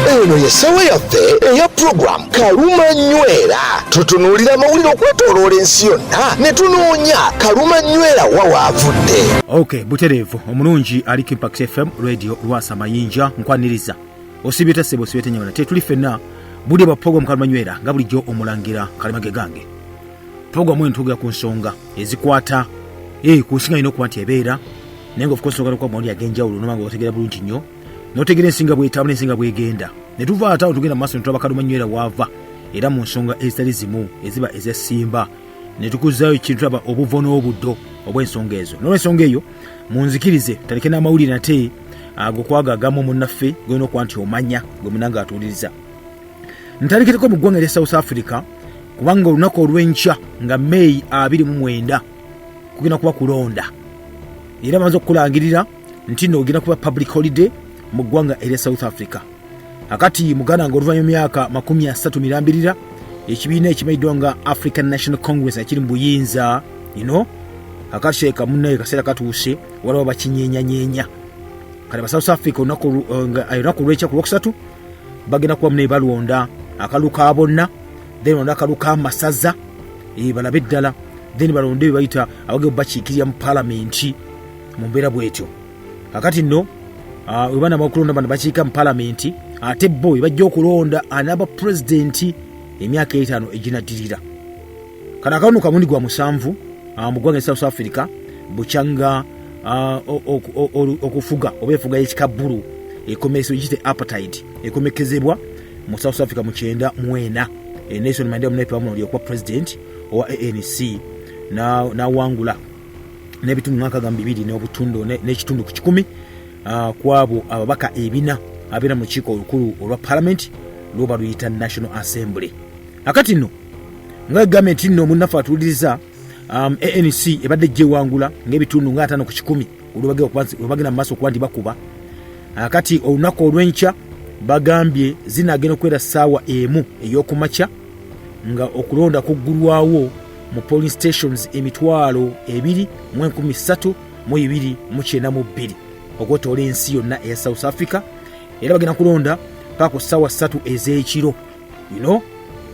Eno ye ssaawa yaffe eya program Kaluma Nywera. Tutunuulira amawulire okwetooloola ensi yonna ne tunoonya Kaluma Nywera wa waavudde. Ok, butereevu omulungi aliko Impact FM Radio, Lwasa Mayinja nkwaniriza. Osiibye otya ssebo? Osiibye otya nnyabo? Tetuli ffenna budde bwa program Kaluma Nywera, nga bulijjo omulangira Kalima ge gange. Program eno twogera ku nsonga ezikwata ku nsi nga yina okuba nti ebeera, naye nga of course nsonga okuba mawulire ag'enjawulo noba nga otegeera bulungi nnyo, n'otegeera ensi nga bwetambula, ensi nga bwegenda. Ne tuva ate awo tugenda mu maaso ne tulaba Kaluma Nywera waava era mu nsonga ezitali zimu eziba ez'essimba, ne tukuzaayo kintu tulaba obuvo n'obuddo obw'ensonga ezo. N'olwensonga eyo munzikirize tutandike n'amawulire nate ago kwago agamu munnaffe golina okuba nti omanya gwe munange atuwuliriza. Ntandikireko mu ggwanga erya South Africa, kubanga olunaku olw'enkya nga May 29 kugenda kuba kulonda, era bamaze okukulangirira nti nno ogenda kuba public holiday mu ggwanga erya South Africa. Akati muganda nga oluvannyuma myaka 30 mirambirira ekibiina ekimanyiddwa nga African National Congress ekiri mu buyinza ino akaseeka munnaye kaseera katuuse waliwo bakinyenyanyeenya. Kale ba South Africa olunaku olwekya ku Lwokusatu bagenda kuba munaye balonda akalulu ka bonna, then balonda akalulu k'amasaza, balabe ddala, then balonde bye bayita abagenda bakiikirira mu palamenti mu mbeera bwetyo. Kakati nno webana bakulonda bano bakiika mu palamenti, ate bo bajja okulonda anaba pulezidenti emyaka 5 eginaddirira. Kano akalulu kamundi gwa 7 mu ggwanga South Africa bukyanga okufuga oba enfuga y'ekikabbulu ekomeso giyite apartheid ekomekezebwa mu South Africa mu 94. Nelson Mandela munaye pamuno okuba president owa ANC n'awangula n'ebitundu 62 n'obutundu n'ekitundu ku kikumi ku abo ababaka ebina abeera mu lukiiko olukulu olwa parliament lwoba luyita National Assembly. Akati nno nga egambye nti nno munnaffe atuwuliriza, ANC ebadde gyewangula ng'ebitundu nga 50 ku kikumi olwebagenda mu maaso okuba nti bakuba. Akati olunaku olw'enkya bagambye zinagenda okubeera ssaawa 1 ey'okumakya nga okulonda kuggulwawo mu polling stations 23,392 okwetoola ensi yonna eya South Africa, era bagenda kulonda paka ku ssaawa 3 ez'ekiro. Ino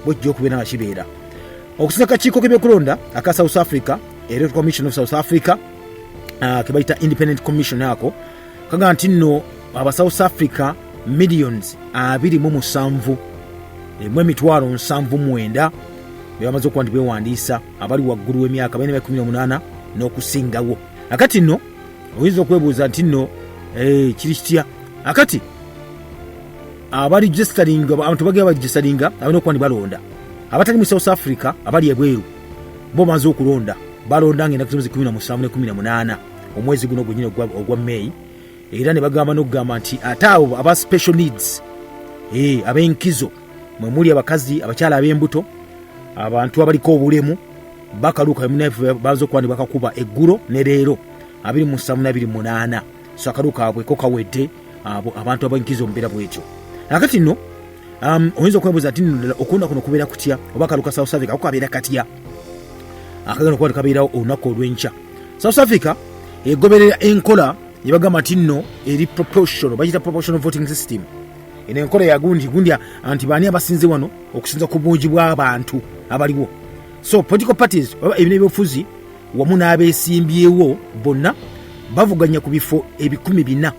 bwekijja okubeera nga kibeera okusinza kakiiko k'ebyokulonda aka South Africa, Electoral Commission of South Africa, kebayita Independent Commission, ako kaga nti nno aba South Africa millions 27 mu emitwalo 79 bebamaze okuba nti bewandiisa abali waggulu w'emyaka balina 18 n'okusingawo. Akati nno oyinza okwebuuza nti nno kiri kitya? Akati abaregisteringa, abantu bagenda baregisteringa abalina okuba nti balonda abatali mu South Africa, abali ebweru, bo bamaze okulonda. Balonda nga ennaku z'omwezi 17 ne 18 omwezi guno gwennyini ogwa May. Era ne bagamba n'okugamba nti ate abo aba special needs, ab'enkizo mwe muli abakazi, abakyala ab'embuto, abantu abaliko obulemu, bakaluka baza okuba ne bakakuba eggulo ne leero 27 na 28. So akalu kaabwe ko kawedde, abo abantu ab'enkizo mu mbeera bwetyo. Akati nno oyinza okwebuuza nti nno ddala okulonda kuno kubeera kutya, oba akalu ka South Africa ko kabeera katya akagenda okuba tekabeerawo olunaku olw'enkya? South Africa egoberera enkola yebagamba nti nno eri proportional, bagiyita proportional voting system. Eno enkola yagundi gundi nti baani abasinze wano okusinza ku bungi bw'abantu abaliwo. So political parties oba ebiina ebyobufuzi wamu n'abeesimbyewo bonna bavuganya ku bifo 400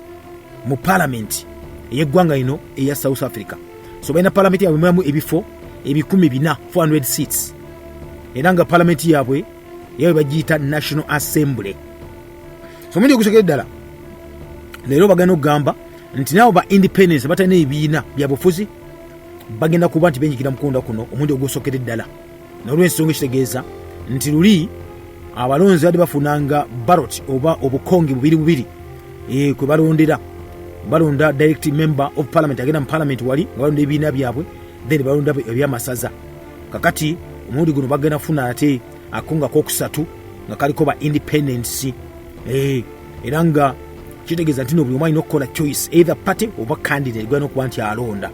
mu palamenti ey'eggwanga lino eya South Africa. So balina palamenti yaabwe mubamu ebifo 400, 400 seats, era nga palamenti yaabwe yaabwe bagiyita National Assembly. So omundi ogusokera ddala leero bagenda okugamba nti nabo ba independence batalina ebibiina byabufuzi bagenda kuba nti benyigira mu kulonda kuno omundi ogusokera ddala. Nolwensonga ekitegeeza nti luli abalonzi badde bafunanga ballot oba obukonge bubiri bubiri, kwe balondera, balonda direct member of parliament agenda mu parliament wali nga balonda ebibiina byabwe, then balonda ebyamasaza. Kakati omulundi guno bagenda kufuna ate akonga kokusatu nga kaliko ba independence, era nga kitegeeza nti no buli omu alina okukola choice, either party oba candidate gwalina okuba nti alonda.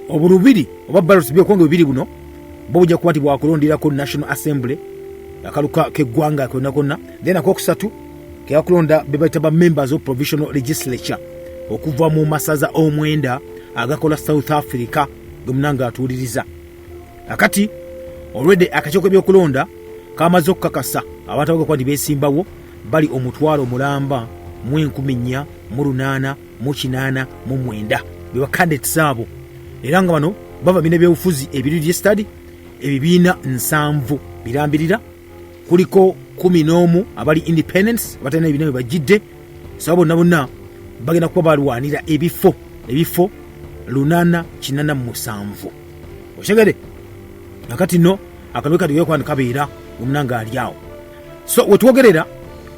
Obulubiri oba ballots byokonge bubiri buno bo bujja kuba nti bwakulonderako National Assembly, akaluka keggwanga konna konna, then akokusatu kebakulonda bebayita ba members of provisional legislature. Okuva mu masaza 9 agakola South Africa, gwe munange atuwuliriza akati olwedde, akakiiko k'ebyokulonda kamaze okukakasa abantu abaga nti beesimbawo bali 1 004,889, be ba candidates abo. Era nga bano bava bina ebyobufuzi ebiri registered, ebibiina 70 birambirira, kuliko 11 abali independents, abatalina ebibiina bye bajjidde. So bonna bonna bagenda kuba balwanira ebifo 887. Okitegedde? Akati nno akalulu kati gekuba kabeera omunanga ali awo. So wetwogerera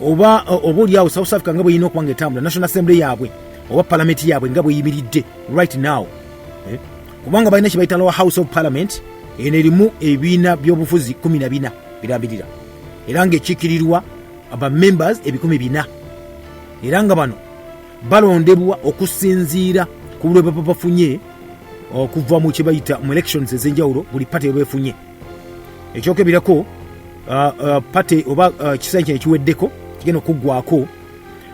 oba oli awo, South Africa nga bweyina okuba nga etambula, National Assembly yaabwe oba palamenti yaabwe nga bweyimiridde right now, eh? Kubanga balina kyebayita Lower House of Parliament. Eno erimu ebibiina byobufuzi 14 birambirira, era ngaekiikirirwa abamembers 400,000, era nga bano balondebwa okusinziira ku bulwe baba bafunye okuva mu kyebayita mu elections ez'enjawulo buli party befunye. Ekyokebirako, party oba kisaanyi kino ekiweddeko kigenda okuggwako,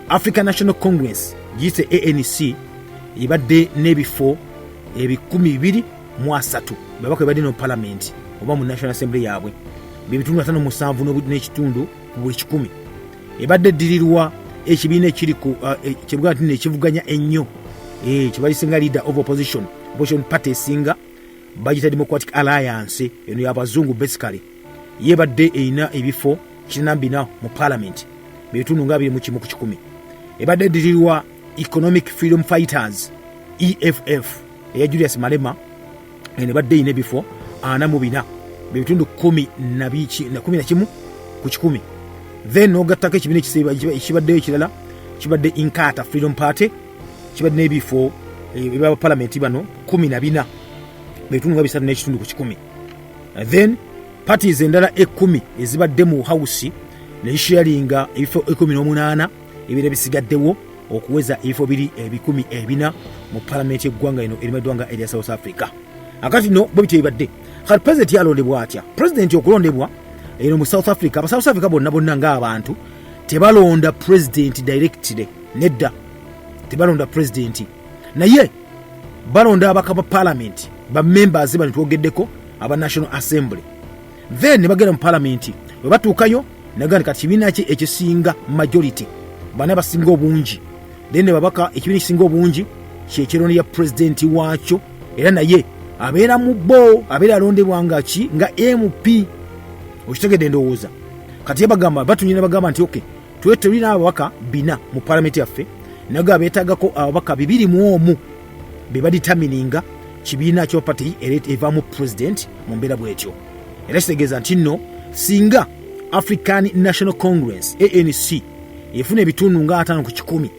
African National Congress giyise ANC ebadde n'ebifo 230, babaka ebadde no parliament oba mu National Assembly yaabwe, byebitundu 57 n'ekitundu ku buli kikumi. Ebadde eddirirwa ekibiina ekiri ku kyebugaa nti nekivuganya ennyo, kyebayise nga leader of opposition party esinga, bagita Democratic Alliance. Eno yabazungu basically. Yebadde erina ebifo 94 mu parliament, byebitundu nga 21 ku kikumi. Ebadde eddirirwa Economic Freedom Fighters, EFF, eya Julius Malema. Eno ebadde erina ebifo 44, byebitundu 11 ku kikumi. Then nogattako ekibiina ekibaddeyo ekirala, kibadde Inkatha Freedom Party, kibadde n'ebifo ebya palamenti bano 14, bitundu nga 3 n'ekitundu ku kikumi. Then parties endala 10 ezibadde mu house nezisharinga ebifo 18 ebira bisigaddewo okuweza ebifo biri 400 mu palamenti y'eggwanga eno erimaddwa nga erya South Africa. Akati no bwe bityo bibadde. Kati pulezidenti alondebwa atya? Pulezidenti okulondebwa eno mu South Africa, aba South Africa bonna bonna ng'abantu tebalonda pulezidenti directly, nedda, tebalonda pulezidenti, naye balonda abaka ba palamenti, ba members bano twogeddeko aba National Assembly. Then ne bagenda mu palamenti. Bwe batuukayo naga nti kati kibiina ki ekisinga majority, bana basinga obungi, then ne babaka ekibiina ekisinga obungi kyekirondera pulezidenti waakyo. Era naye abeera mu bo, abeera alondebwa nga ki? Nga MP. Okitegedde ndowooza? Kati ye bagamba batunyina, bagamba nti ok, twe tulina ababaka 400 mu palamenti yaffe, naye beetagako ababaka 201 be badetermininga kibiina kyo party era evaamu president mu mbeera bwetyo. Era kitegeeza nti nno singa African National Congress, ANC, efuna ebitundu nga 50 ku kikumi,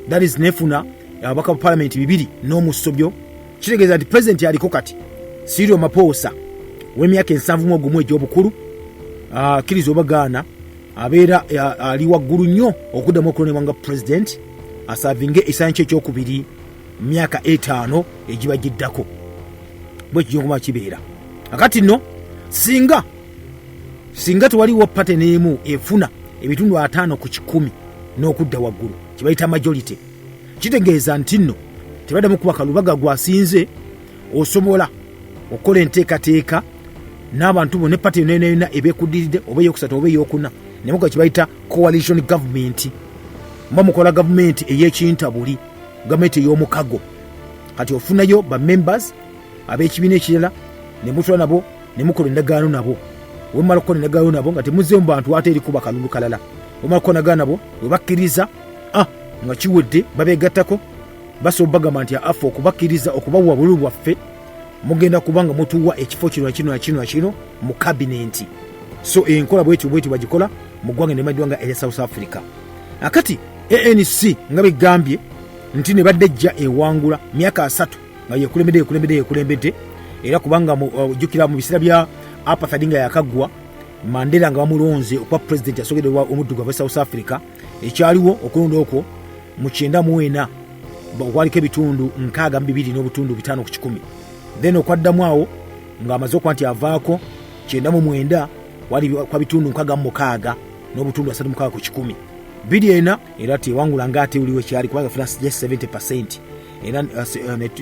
that is nefuna ababaka ba palamenti 200 n'omusobyo, kitegeeza nti pulezidenti aliko kati, Cyril Ramaphosa w'emyaka 71 egy'obukulu, akkiriza oba gaana, abeera ali waggulu nnyo okuddamu okulondebwa nga pulezidenti, aservinge ekisaanyi kye ekyokubiri mu myaka 5 egiba giddako. Bwe kijja okuba kibeera. Akati nno singa tewaliwo party n'emu efuna ebitundu 50 ku kikumi n'okudda waggulu, kyebayita majority, kitegeeza nti nno tebaddamu kuba kalubaga gwasinze. Osobola okukola enteekateeka n'abantu bo ne party yonna yonna ebekuddiridde, oba eyokusatu oba eyokuna, nemukola kyebayita coalition government. Muba mukola gavumenti ey'ekintabuli, gavumenti ey'omukago. Kati ofunayo ba members ab'ekibiina ekirala ne mutula nabo ne mukola endagaano nabo. Wemala okukola endagaano nabo nga temuzzeemu bantu ate erikuba kalulu kalala, wemala okukola endagaano nabo, we bakkiriza nga kiwedde, babeegattako. Basobola bagamba nti affe okubakkiriza okubawa bululu bwaffe, mugenda kuba nga mutuwa ekifo kino nakino nakino nakino mu kabinenti. So enkola bwetyo bwetyo bagikola mu ggwanga nemaddwa nga erya South Africa. Akati ANC nga begambye nti ne badde ejja ewangula myaka 30 nga yekulembedde yekulembedde yekulembedde, era kubanga ojjukira mu biseera bya apartheid nga yakaggwa, Mandela nga bamulonze okuba pulezidenti asogedde omuddugavu e South Africa, ekyaliwo okulonda okwo mu 94 okwaliko ebitundu 62.5 ku kikumi. Then okwaddamu awo ng'amaze okuba nti avaako 99 wali kwa bitundu 66.36 ku kikumi. 24 era tewangula nga ate uliwe kyali kubanga yafuna just 70%, era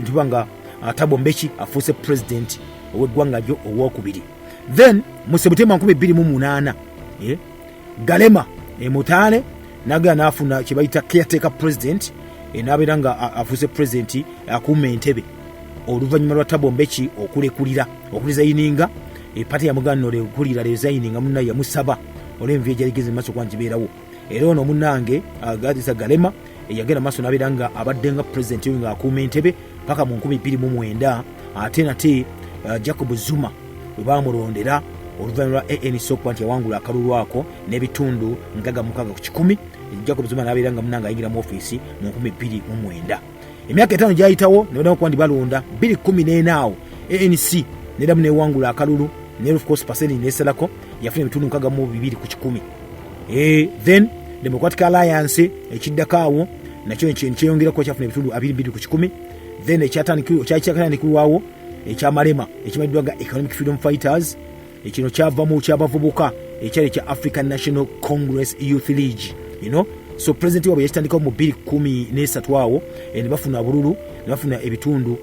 tuba nga Thabo Mbeki afuuse president ow'eggwanga lyo owokubiri. Then mu September 2008, Kgalema Motlanthe nagenda n'afuna kye bayita caretaker president, n'abeera nga afuuse president akuuma entebe oluvannyuma lwa Thabo Mbeki okulekulira, okuresigninga. Party yamugana nolekulira, resigninga. Munnaye yamusaba olw'envi egyaligeze mu maaso kuba ngibeerawo. Era ono munnange Gadisa Kgalema yagenda maaso n'abeera nga abadde nga president oyo ng'akuuma entebe paka mu 2009. Ate nate Jacob Zuma bwe bamulondera oluvannyuma lwa ANC okuba nti yawangula akalulu ako n'ebitundu 66 ku kikumi, Jacob Zuma n'abeera nga munange ayingira mu ofiisi mu 2009. Emyaka 5 gyayitawo ne baddamu okuba nti balonda 2014. Awo ANC neddamu newangula akalulu naye of course percentage nesalako, yafuna ebitundu 62 ku kikumi. Then Democratic Alliance ekiddako awo nakyo kyeyongerako, kyafuna ebitundu 22 ku kikumi. Then ekyatandikirwawo ekyamalema ekimanyiddwa nga Economic Freedom Fighters, ekino kyava mu kyabavubuka ekyali ekya African National Congress Youth League. So president waabwe yakitandikawo mu 2013 awo, ne bafuna bululu, ne bafuna ebitundu,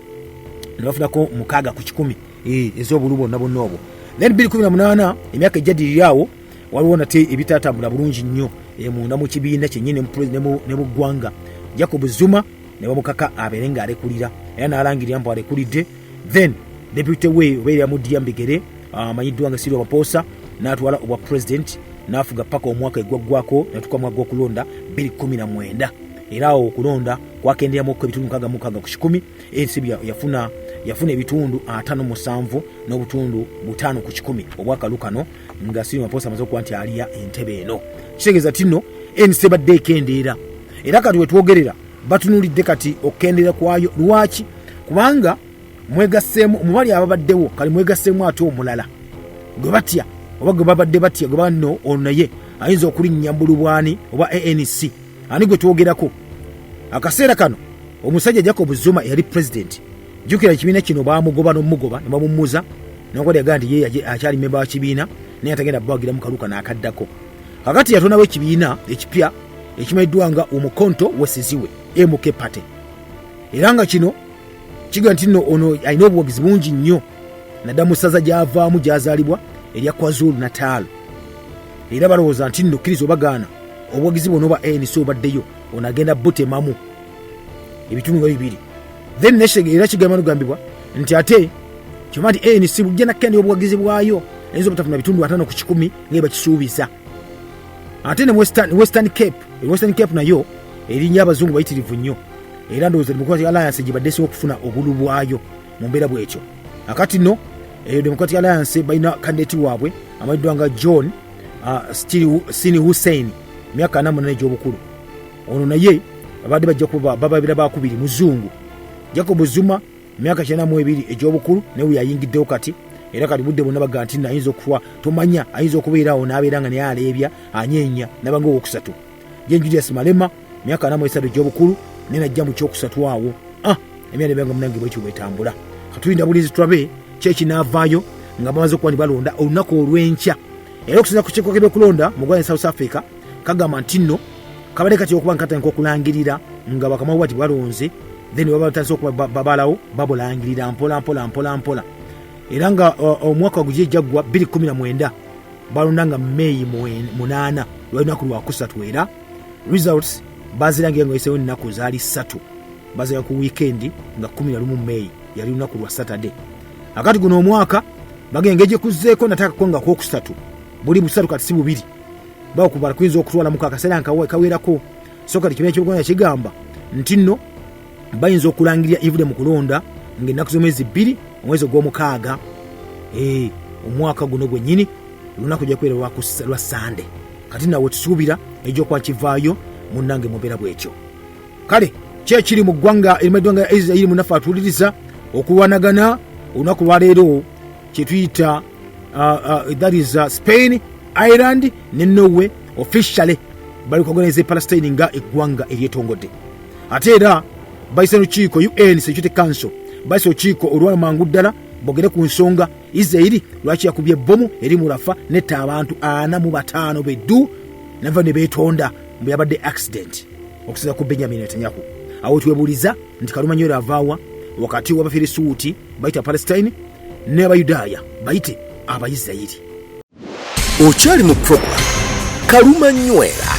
ne bafunako 6 ku kikumi ez'obululu bwonna bwonna obwo. Then 2018, emyaka ejjaddirira awo, waliwo nate ebitatambula bulungi nnyo munda mu kibiina kyennyini ne mu ggwanga. Jacob Zuma ne bamukaka abeere ng'alekulira, era n'alangirira mbu alekulidde. Then deputy we oba eryamuddira mu bigere amanyiddwa nga Cyril Ramaphosa n'atwala obwa president, n'afuga paka omwaka egwaggwako natuka mwaka gw'okulonda 2019. Era awo okulonda kwakenderamuko ebitundu 66 ku kikumi. ANC yafuna ebitundu 57.5 ku kikumi obwakalu kano nga Cyril Ramaphosa amaze okuba nti alya entebe eno. Kitegeeza ti nno ANC ebadde ekendeera, era kati wetwogerera batunulidde kati okukendeera kwayo. Lwaki? Kubanga mwegasseemu mubali ababaddewo kali, mwegasseemu ate omulala gwe batya oba gwe babadde batya, gwe banno ono naye ayinza okulinnya mbulubwani oba ANC. Ani gwe twogerako akaseera kano? Omusajja Jacob Zuma eyali president. Jjukira ekibiina kino bamugoba n'omugoba ne bamummuza, nakwadi yagaa nti ye akyali memba wa kibiina naye atagenda bawagira mu kaluka n'akaddako. Kakati yatondawo ekibiina ekipya ekimanyiddwa nga Umkhonto weSizwe, MK Party, era nga kino kiga nti nno ono alina obuwagizi bungi nnyo naddala mu ssaza gy'avaamu, gy'azaalibwa, erya KwaZulu Natal. Era balowooza nti nno kkiriza obagaana, obuwagizi bwonna obwa ANC obaddeyo ono agenda butemamu ebitundu nga bibiri. Then era kigamba nogambibwa nti ate kyoma nti ANC bujja nakenda obuwagizi bwayo, ayinza obutafuna bitundu 50 ku kikumi nga bakisuubiza. Ate ne Western Cape, Western Cape nayo erinnya abazungu bayitirivu nnyo, era ndowooza Democratic Alliance gye badde esinga okufuna obululu bwayo mu mbeera bwetyo. Akati nno eyo Democratic Alliance balina candidate waabwe amanyiddwa nga John Steenhuisen, myaka 48 egy'obukulu. Ono naye babadde bajja kuba bababira bakubiri, muzungu. Jacob Zuma myaka 92 egy'obukulu, naye we yayingiddewo kati, era kati budde bwonna baga nti ayinza okufa, tomanya, ayinza okubeerawo n'abeera nga naye aleebya anyeenya nabanga owokusatu. Ye Julius Malema myaka 43 egy'obukulu, naye najja mu kyokusatu awo. Ah, emyaka ebanga munange bwekyo bwetambula. Katulinda bulinzi tulabe ki ekinaavaayo nga bamaze okuba nibalonda olunaku olw'enkya. Era okusinza ku kiiko k'ebyokulonda mu ggwanga South Africa, kagamba nti nno kabadde kati okuba nga katandika okulangirira nga bakamawo bati balonze, then baba batandise okuba babalawo, babulangirira mpola mpola mpola mpola. Era nga omwaka gugye jaggwa 2019 balonda nga Meeyi 8, lwali lunaku lwakusatu, era results bazirangira nga wayiseewo ennaku zaali 3, bazira ku weekend nga 11 Meeyi, yali lunaku lwa Saturday. Akati guno omwaka bagenda engeri gyekuzzeeko natakako nga kwokusatu buli busatu, kati si bubiri, bakubala kuyinza okutwalamuko akaseera nga kawerako. So kati kibiina ky'obuganda kigamba nti nno bayinza okulangirira evudde mu kulonda ng'ennaku z'omwezi 2 omwezi ogw'omukaaga, omwaka guno gwennyini, olunaku ojja kubeera lwa Sande. Kati nawe tusuubira egyokuba kivaayo munnange mubeera bwetyo. Kale kyekiri mu ggwanga erimaddwa nga Isirairi. Munaffe atuwuliriza, okulwanagana olunaku lwaleero kyetuyita that is Spain, Ireland ne Norway officially bali kuorganize Palestine nga eggwanga eryetongodde. Ate era bayise lukiiko, UN Security Council bayise olukiiko olwamangu ddala bogere ku nsonga Isirairi lwaki yakubye ebbomu eri mu Rafa netta abantu 45 beddu, nava ne beetonda. Mbu yabadde accident okusinza ku Benjamin Netanyahu. Awo twebuuliza nti kalumanywera avaawa wakati w'Abafirisuuti bayita Palestine n'Abayudaaya bayite Abayisirayiri. Okyali mu program Kalumanywera.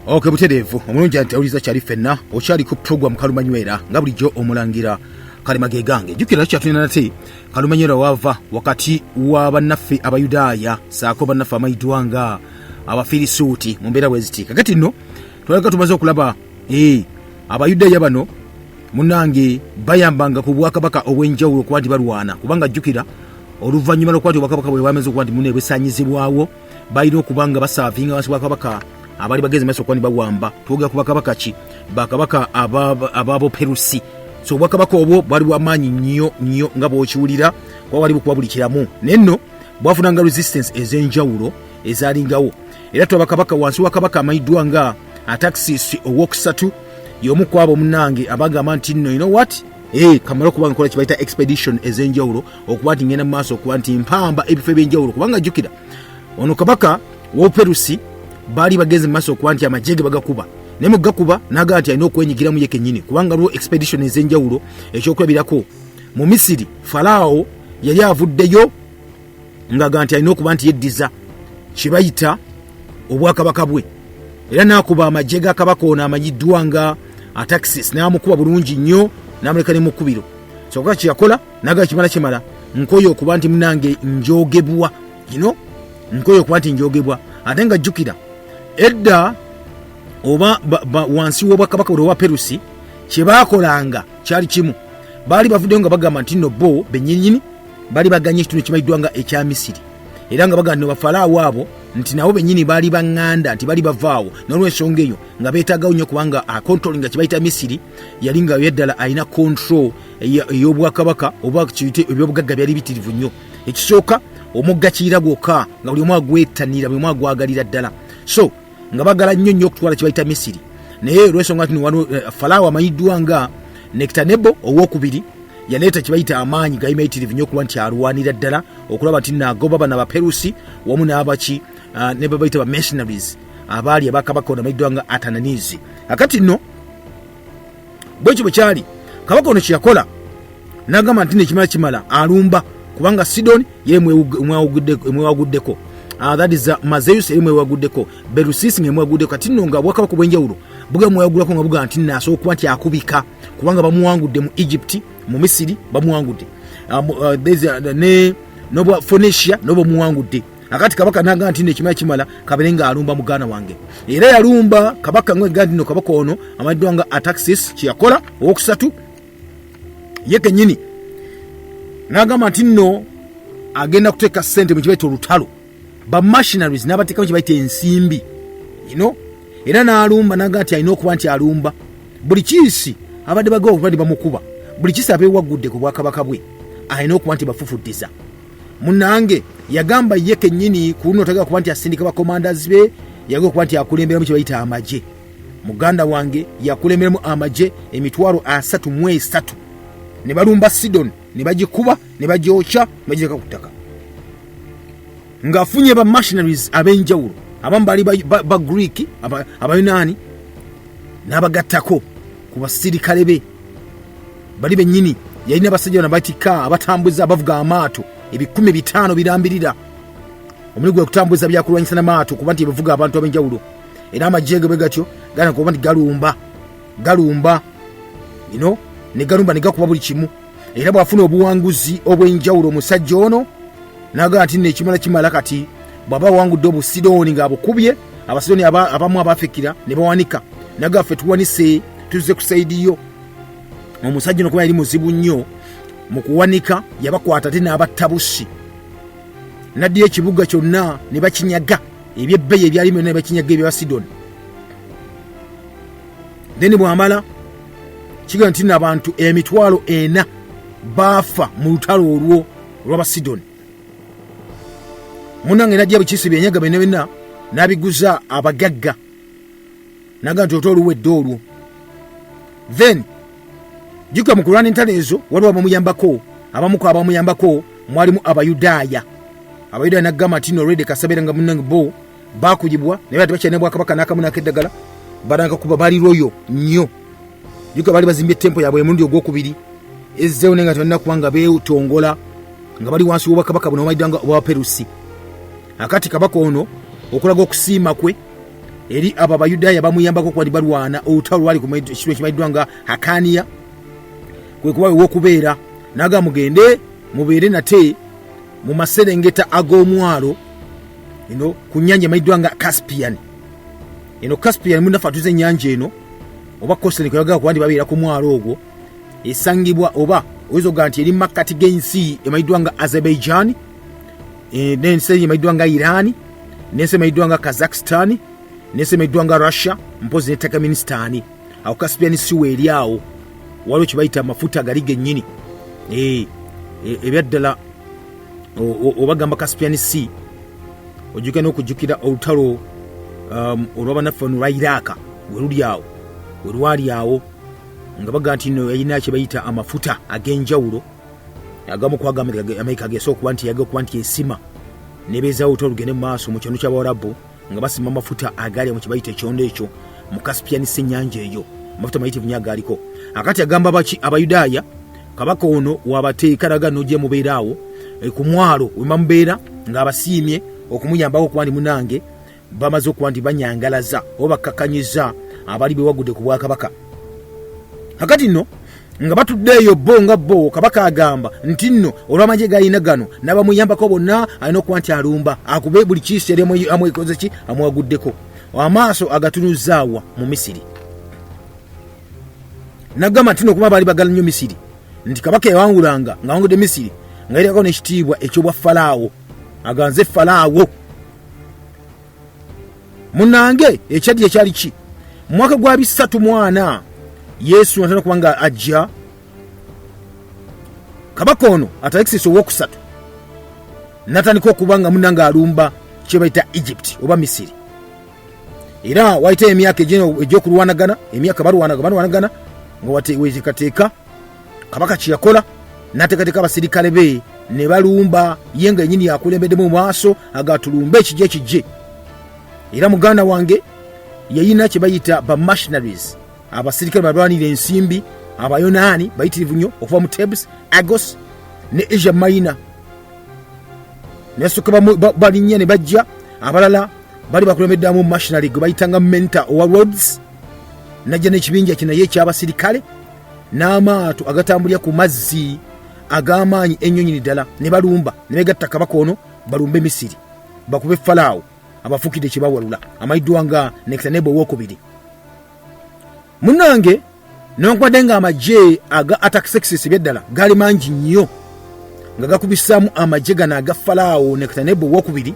Ok, butereevu omulungi nti awuliza kyali ffenna. Okyali ku program Kalumanywera nga bulijjo omulangira Kalema ge gange. Jjukira tukyatulina nate kalumanywera wava wakati wa bannaffe Abayudaaya saako bannaffe amayiddwa nga Abafirisuuti mu mbeera bweziti. Kakati nno twaleka tumaze okulaba Abayudaaya bano munange bayambanga ku bwakabaka obw'enjawulo okuba nti balwana, kubanga jjukira oluvannyuma lw'okuba nti obwakabaka bwe bwamaze okuba nti mune bwesanyizibwawo, balina okuba nga basaavinga wansi bwakabaka abali bagenze maaso okuba nti bawamba. Twogera ku bakabaka ki? Bakabaka ababoperusi. So obwakabaka obwo bwali bwamaanyi nnyo nnyo nga bw'okiwulira, kuba wali bukuba buli kiramu, naye nno bwafunanga resistance ez'enjawulo ezalingawo. Era twaba kabaka wansi wa kabaka amanyiddwa nga Ataxis owokusatu, y'omu ku abo munnange abagamba nti nno, you know what, kamala okuba nkola kibayita expedition ez'enjawulo, okuba nti ngenda mu maaso okuba nti mpamba ebifo eby'enjawulo, kubanga jjukira ono kabaka w'Operusi baali bagenze mu maaso okuba nti amagye ge bagakuba, naye mu gakuba n'agamba nti alina okwenyigiramu ye kennyini, kubanga waliwo expedition ez'enjawulo. Ekyokulabirako, mu Misiri Falaawo yali avuddeyo ng'aga nti alina okuba nti yeddiza kyebayita obwakabaka bwe, era n'akuba amagye ga kabaka ono amanyiddwa nga Ataxis, n'amukuba bulungi nnyo n'amuleka ne mukubiro. Kyokka kyeyakola naga kimala kimala, nkoye okuba nti munange njogebwa ino, nkoye okuba nti njogebwa. Ate nga jjukira edda oba wansi w'obwakabaka bwe oba Perusi, kye baakolanga kyali kimu. Baali bavuddeyo nga bagamba nti nno bo bennyininyini baali baganye ekitundu ekimanyiddwa nga ekya Misiri, era nga bagamba nti bafalaawo abo nti nabo bennyini baali baŋŋanda, nti bali bavaawo, n'olwensonga eyo nga beetaagawo nnyo, kubanga akontrol nga kibayita Misiri yali nga yaddala alina control ey'obwakabaka oba kiyite ebyobugagga byali bitirivu nnyo. Ekisooka omugga Kiyira gwokka nga buli omu agwetanira, buli omu agwagalira ddala, so nga bagala nnyo nnyo okutwala kibayita Misiri. Naye olwensonga nti wano falaawo amanyiddwa nga Nektanebo owokubiri yaleeta kibayita amaanyi gali mayitirivu nnyo okuba nti alwanira ddala okulaba nti naagoba bano Abaperusi wamu n'abaki ne babayita ba missionaries abaali abakabaka ono amanyiddwa nga Atananizi. Akati nno bwekyo bwe kyali, kabaka ono kyeyakola n'agamba nti nekimala kimala alumba, kubanga Sidoni yeri mwewaguddeko, that is Mazeus eri mwewaguddeko, Berusisi nga emwewaguddeko. Kati nno nga bwakabaka obw'enjawulo buga mwewagulako nga buga nti nno asobola okuba nti akubika, kubanga bamuwangudde mu Egypt, mu Misiri bamuwangudde, ne nobwa Phoenicia nobo muwangudde. Akati kabaka naga nti nekimala kimala kabere nga alumba muganda wange, era yalumba kabaka ngwega nti no kabaka ono amanyiddwa nga Ataxis kyeyakola owokusatu ye kennyini n'agamba nti nno agenda kuteeka ssente mu kibayita olutalo, ba machineries n'abateekamu kibayita ensimbi era n'alumba n'agamba nti alina okuba nti alumba buli kiisi abadde bagawa okuba nti bamukuba, buli kiisi abeewaggudde ku bwakabaka bwe alina okuba nti bafufuddiza. Munange yagamba ye kennyini ku luno tagala kuba nti asindika bakomandas be, yagala okuba nti akulemberamu kye bayita amagye. Muganda wange yakulemberamu amagye 330,000 ne balumba Sidon, ne bagikuba ne bagyokya ne bagireka ku ttaka, ng'afunye ba machineries ab'enjawulo, abamu baali ba Greek, Abayonaani, n'abagattako ku basirikale be bali bennyini. Yalina abasajja bano batikka abatambuza abavuga amaato 500 birambirira, omulimu gwe kutambuza byakulwanyisa n'amaato kuba nti ebivuga abantu ab'enjawulo. Era amagye ge bwe gatyo gana kuba nti galumba galumba ne galumba ne gakuba buli kimu. Era bw'afuna obuwanguzi obw'enjawulo omusajja ono n'agamba nti nno ekimala kimala. Kati bw'aba awangudde Obusidooni ng'abukubye, Abasidooni abamu abafikira ne bawanika, naga ffe tuwanise tuzze ku sayidi yo. Omusajja ono kuba yali muzibu nnyo mu kuwanika, yabakwata ate n'abatta busi, n'addira ekibuga kyonna ne bakinyaga, ebyebbeeyi ebyalimu byonna ne bakinyaga ebyabasidoni. Then bw'amala kiga nti nno abantu 40,000 baafa mu lutalo olwo olw'Abasidoni. Munange najja bukisi byenyaga byonna byonna n'abiguza abagagga, naga nti ote oluwedde olwo. Then jjukira mu kulwana entalo ezo waliwo abamuyambako, abamuku abamuyambako mwalimu Abayudaaya. Abayudaaya nagamba nti no redi kasabeera nga munange bo Bakugibwa naye bati bakyalina bwakabaka n'akamu n'akeddagala, balanga kuba bali royo nnyo. Juka baali bazimbye tempo yaabwe emulundi ogwokubiri ezzeewo, naye nga tebalina kuba nga beetongola nga bali wansi w'obwakabaka buno obumanyiddwa nga obwabaperusi. Akati kabaka ono okulaga okusiima kwe eri abo Abayudaaya bamuyambako okuba nti balwana olutalo lwali ku kintu ekimanyiddwa nga Hakaniya, kwe kuba ew'okubeera naga mugende mubeere nate mu maserengeta ag'omwalo eno ku nnyanja emanyiddwa nga Caspian. Eno Caspian munaffe atuze ennyanja eno oba Coastline kweyagala kuba nti babeera ku mwalo ogwo, esangibwa oba oyinza okugaa nti eri makkati g'ensi emanyiddwa nga Azerbaijan, n'ensi emanyiddwa nga Iran, n'ensi emanyiddwa nga Kazakhstan, n'ensi emanyiddwa nga Russia, mpozi ne Turkmenistan. Awo Caspian Sea eri awo waliwo kyebayita amafuta gali gennyini, ebyaddala obagamba Caspian Sea. Ojjukira n'okujjukira olutalo olw'abanaffe ono lwa Iraaka we luli awo, we lwali awo nga baga nti no yalina kye bayita amafuta ag'enjawulo agamu ku Amerika gesobola okuba nti yaga okuba nti esima nebeezawo olutalo lugende mu maaso mu kyondo ky'Abawarabu nga basima amafuta agali mu kye bayita ekyondo ekyo mu Caspian Sea, ennyanja eyo amafuta mayitirivu nnyo agaaliko. Akati agamba baki Abayudaaya, kabaka ono wabateeka naga nojja mubeera awo ku mwalo we bamubeera ng'abasiimye okumuyambako okuba nti munange bamaze okuba nti banyangalaza oba bakkakanyiza abali bewagudde ku bwakabaka. Kakati nno nga batudde eyo bo nga bo, kabaka agamba nti nno olw'amagye galina gano n'abamuyambako bonna alina okuba nti alumba akube buli kiisi yali amwekoze ki amwaguddeko, amaaso agatunuzaawa mu Misiri. Nagamba nti nokuba baali bagala nnyo Misiri, nti kabaka yawangulanga ng'awangudde Misiri nga yerako n'ekitiibwa eky'obwa Falaawo, aganze Falaawo. Munange ekyaddi ekyali ki mu mwaka gwa 34 Yesu atera kuba nga ajja, kabaka ono Atalexis owokusatu natandika okuba nga munange alumba kyebayita Egypt oba Misiri. Era wayitayo emyaka egy'okulwanagana, emyaka balwanagana nga weteekateeka. Kabaka kyeyakola n'ateekateeka abasirikale be ne balumba, ye nga yenyini yakulembeddemu mu maaso agatulumba ekijje ekijje. Era muganda wange yayina kye bayita ba machineries, abasirikale balwanira ensimbi Abayonaani bayitirivu nnyo okuva mu Tebs, Agos ne Asia Minor. Nebasooka balinnya ne bajja, abalala bali bakulembeddwamu machinery gwe bayitanga Mentor owa Rhodes, najja n'ekibinja kye naye eky'abasirikale n'amaato agatambulira ku mazzi ag'amaanyi ennyonyini ddala, ne balumba ne begatta kabaka ono balumbe Misiri bakube Falaawo abafuukidde kyebawalula amanyiddwa nga Nekitanebo owokubiri. Munnange, newankubadde nga amagye aga Artaxerxes ebyaddala gaali mangi nnyo nga gakubisaamu amagye gano aga Falaawo Nekitanebo owokubiri,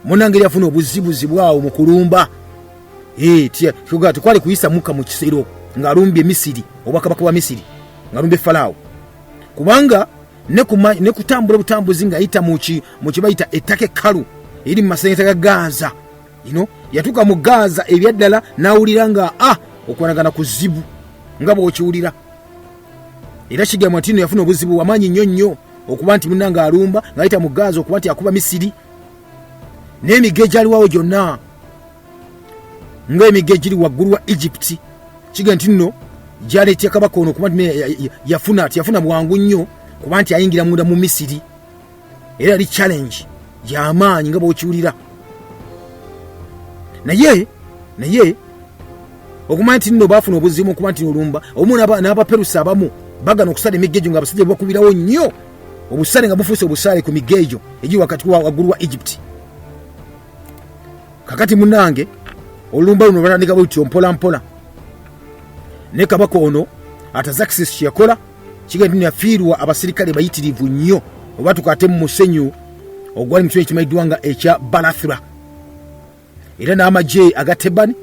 munnange eri afuna obuzibuzibu awo mu kulumba. Tekwali kuyisa mukka mu kisero ng'alumbye Misiri, obwakabaka bwa Misiri, ng'alumbye Falaawo, kubanga ne kutambula obutambuzi ng'ayita mu kye bayita ettaka ekkalu eri mu maserengeta ga Gaza. Ino yatuuka mu Gaza ebyaddala n'awulira nga okwanagana kuzibu nga bw'okiwulira. Era kigambwa nti no yafuna obuzibu wamaanyi nnyo nnyo okuba nti munange alumba ng'ayita mu Gaza okuba nti akuba Misiri n'emigga egyaliwawo gyonna ng'emigga egiri waggulu wa Egypt. Kiga nti nno gyaleetya kabaka ono okuba nti yafuna tiyafuna bwangu nnyo kuba nti ayingira munda mu Misiri. Era yali challenge yamaanyi nga bw'okiwulira. Naye okumanya nti nno baafuna obuzibu okuba nti olumba obumu n'Abaperusi abamu bagana okusala emigga egyo nga abasajja bakubirawo nnyo obusale nga bufuuse obusaale ku migga egyo egiri wakati waggulu wa Egypt. Kakati munange olulumba luno batandika bwetyo mpola mpola, naye kabaka ono Artaxerxes kyeyakola kigenda nti yafiirwa abasirikale bayitirivu nnyo oba tukate mu musenyu ogwali mu kitundu ekimanyiddwa nga ekya Balathra. Era n'amagye aga Tebani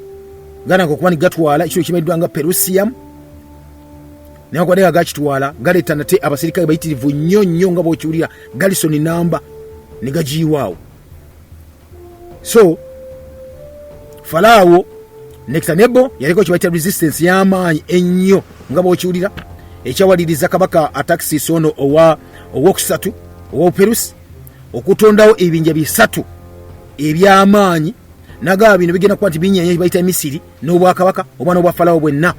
gananga okuba ni gatwala ekitundu ekimanyiddwa nga Perusium, newankubadde nga gakitwala galeeta nate abasirikale bayitirivu nnyo nnyo nga bw'okiwulira galisoni namba ne gagiyiwaawo. So Falaawo Nekitanebo yaliko kyebayita resistance y'amaanyi ennyo nga bw'okiwulira, ekyawaliriza kabaka Ataxis ono owokusatu ow'Obuperusi okutondawo ebibinja bisatu. eby'amaanyi. Nagaba bino bigenda kuba nti binyenya bayita Misiri n'obwakabaka oba n'obwa Falawo bwenna.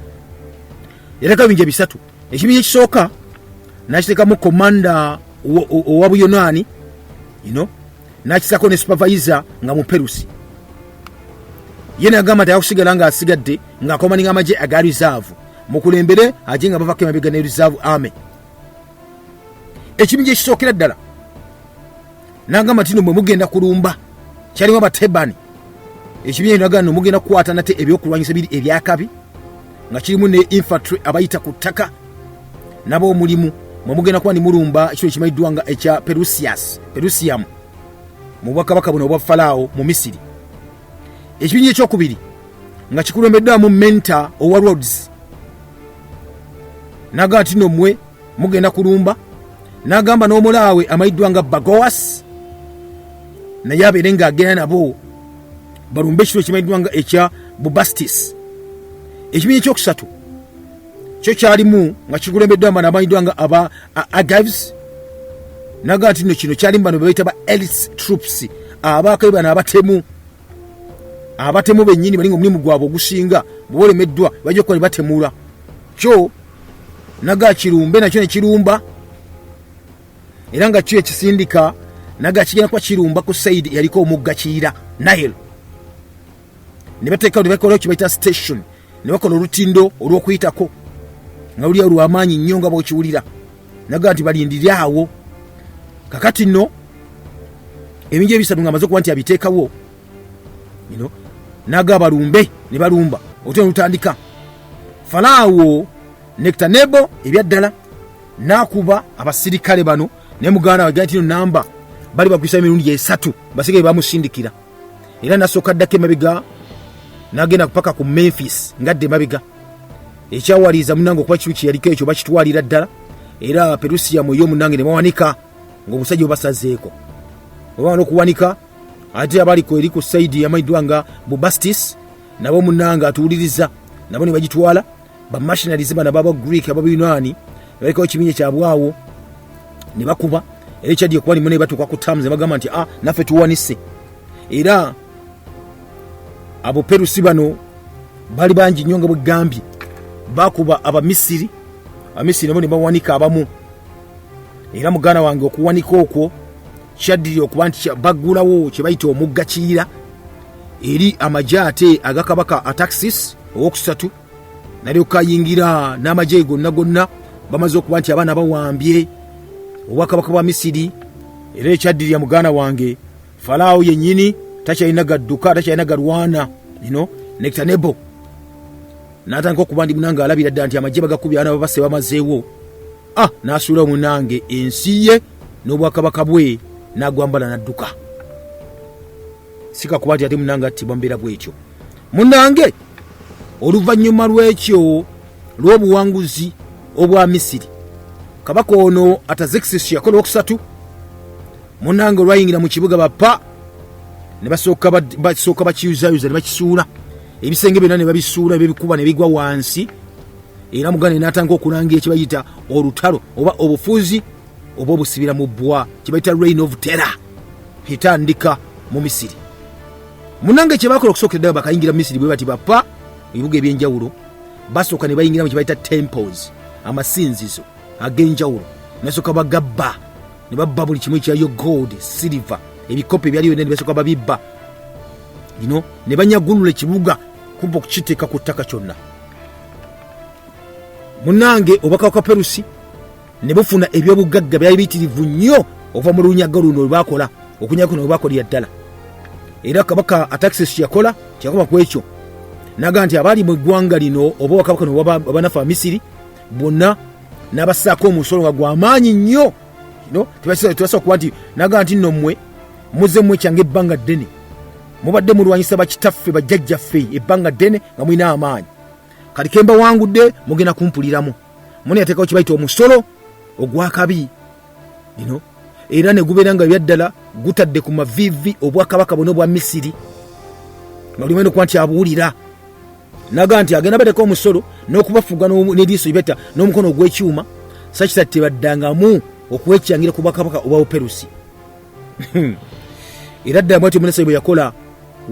Yateekawo ebinja bisatu. Ekibinja ekisooka nakiteekamu komanda owa Buyonaani, nakisako ne supervisor nga mu Perusi. Ye nagamba nti ayakusigala ng'asigadde ng'acommandinga amagye aga reserve, mukulembere aje nga bavako emabega ne reserve army. Ekibinja ekisookera ddala nagamba nti no mwe mugenda kulumba, kyalimu Abatebani. Ekibinja nagamba no mugenda kukwata nate ebyokulwanyisa biri ebyakabi, nga kirimu ne infantry abayita ku ttaka nabo omulimu. Mwe mugenda kuba nimulumba ekiro ekimanyiddwa nga ekya Perusias, Perusium, mu bwakabaka buno obwa Falaawo mu Misiri. Ekibinja ekyokubiri nga kikulembeddwamu Menta owa Rhodes, nagamba nti no mmwe mugenda kulumba. Nagamba n'omulaawe amanyiddwa nga Bagoas naye abeere ng'agenda nabo balumbe ekiro ekimanyiddwa nga ekya Bubastis. Ekibinja ekyokusatu kyo kyalimu nga kikulembeddwa bano amanyiddwa nga aba Argives. Nagamba nti no kino kyalimu bano bebayita ba elite troops, abaakabi bano abatemu, abatemu bennyini, balinga omulimu gwabwe ogusinga bwe bolemeddwa bajja okuba ne batemula. Kyo naga kirumbe, nakyo nekirumba, era nga kyo ekisindika naga kigenda kuba kirumba ku side yaliko omugga Kiyira, Nile. Ne bateekawo ne bakola kibayita station, ne bakola olutindo olw'okuyitako nga luli lwamaanyi nnyo nga bw'okiwulira. Naga nti balindire awo. Kakati nno ebingi ebisatu nga amaze okuba nti abiteekawo, naga balumbe, ne balumba. Olutalo lutandika. Falaawo Nectanebo ebyaddala n'akuba abasirikale bano, naye muganda we nti no namba bali bagwisa emirundi esatu, basigaye bamusindikira. Era nasooka ddako emabega n'agenda paka ku Memphis ngadde emabega, ekyawaliriza munange okuba kiru kyeyaliko ekyo bakitwalira ddala. Era Perusiyamu ey'omunange ne bawanika ng'obusajja bwebasazeeko oba okuwanika. Ate abaliko eri ku side yamanyiddwa nga Bubastis nabo munange atuwuliriza nabo ne bagitwala. Bamercenaries bano ababa Greek, Ababuyonaani, balekawo ekibinya kyabwawo ne bakuba. Era ekyaddi okuba nimu ne batuuka ku terms ne bagamba nti ah, naffe tuwanise. Era abo Perusi bano bali bangi nnyo nga bwegambye, bakuba Abamisiri, Abamisiri nabo ne bawanika abamu. Era muganda wange, okuwanika okwo kyaddirira okuba nti baggulawo kye bayita omugga Kiyira eri amagye ate agakabaka Ataxis owokusatu, nalyoka ayingira n'amagye gonna gonna. Bamaze okuba nti abaana bawambye obwakabaka bwa Misiri. Era ekyaddirira, muganda wange, Falaawo yennyini takyalina gadduka, takyalina galwana. Ino Nectanebo n'atandika okuba ndi munange alabira ddala nti amagye bagakubye, abaana babase bamazeewo. Ah, n'asuulawo munange ensi ye n'obwakabaka bwe, n'agwambala n'adduka. Sikakuba nti ate munange attibwa mbeera bwetyo. Munange, oluvannyuma lw'ekyo lw'obuwanguzi obwa Misiri, kabaka ono Atazekisisi yakola okusatu. Munange, olwayingira mu kibuga bapa ne basooka bakiyuzayuza ne bakisuula ebisenge byonna, ne babisuula, bebikuba ne bigwa wansi. Era muganda n'atandika okulangira ekibayita olutalo oba obufuzi oba obusibira mu bbwa, kibayita reign of terror, etandika mu Misiri. Munange, kyebakola okusookera ddala bakayingira mu Misiri bwe bati bapa ebibuga ebyenjawulo, basooka ne bayingira mu kibayita temples, amasinzizo ag'enjawulo, nasooka bagabba ne babba buli kimu ekyaliyo, gold, silver, ebikopo ebyaliyo byonna ne basooka babibba ino, ne banyagulula ekibuga kumpa okukiteeka ku ttaka kyonna. Munange, obwakabaka Perusi ne bufuna ebyobugagga byali biyitirivu nnyo okuva mu lunyaga luno lwebakola, okunyaga kuno lwebakolera ddala. Era kabaka Ataxis kyeyakola kyakoma ku ekyo, naga nti abaali mu ggwanga lino oba obwakabaka no abanafe Amisiri bonna n'abassaako omusolo nga gwamaanyi nnyo. Tebasobola kuba nti naga nti nno mmwe muze mwekyanga ebbanga ddene, mubadde mulwanyisa bakitaffe, bajjajjaffe ebbanga ddene nga mulina amaanyi, kati kembawangudde mugenda kumpuliramu. Muni yateekawo kibayita omusolo ogwakabi ino, era ne gubeera nga ebyaddala gutadde ku maviivi obwakabaka bwona obwa Misiri, nga buli mwena okuba nti abuwulira. Naga nti agenda bateeka omusolo n'okubafuga n'eriiso ibeta n'omukono ogw'ekyuma, sakisa tebaddangamu okwekyangira ku bwakabaka obwa Buperusi. Era ddala bwatyo Munasa bwe yakola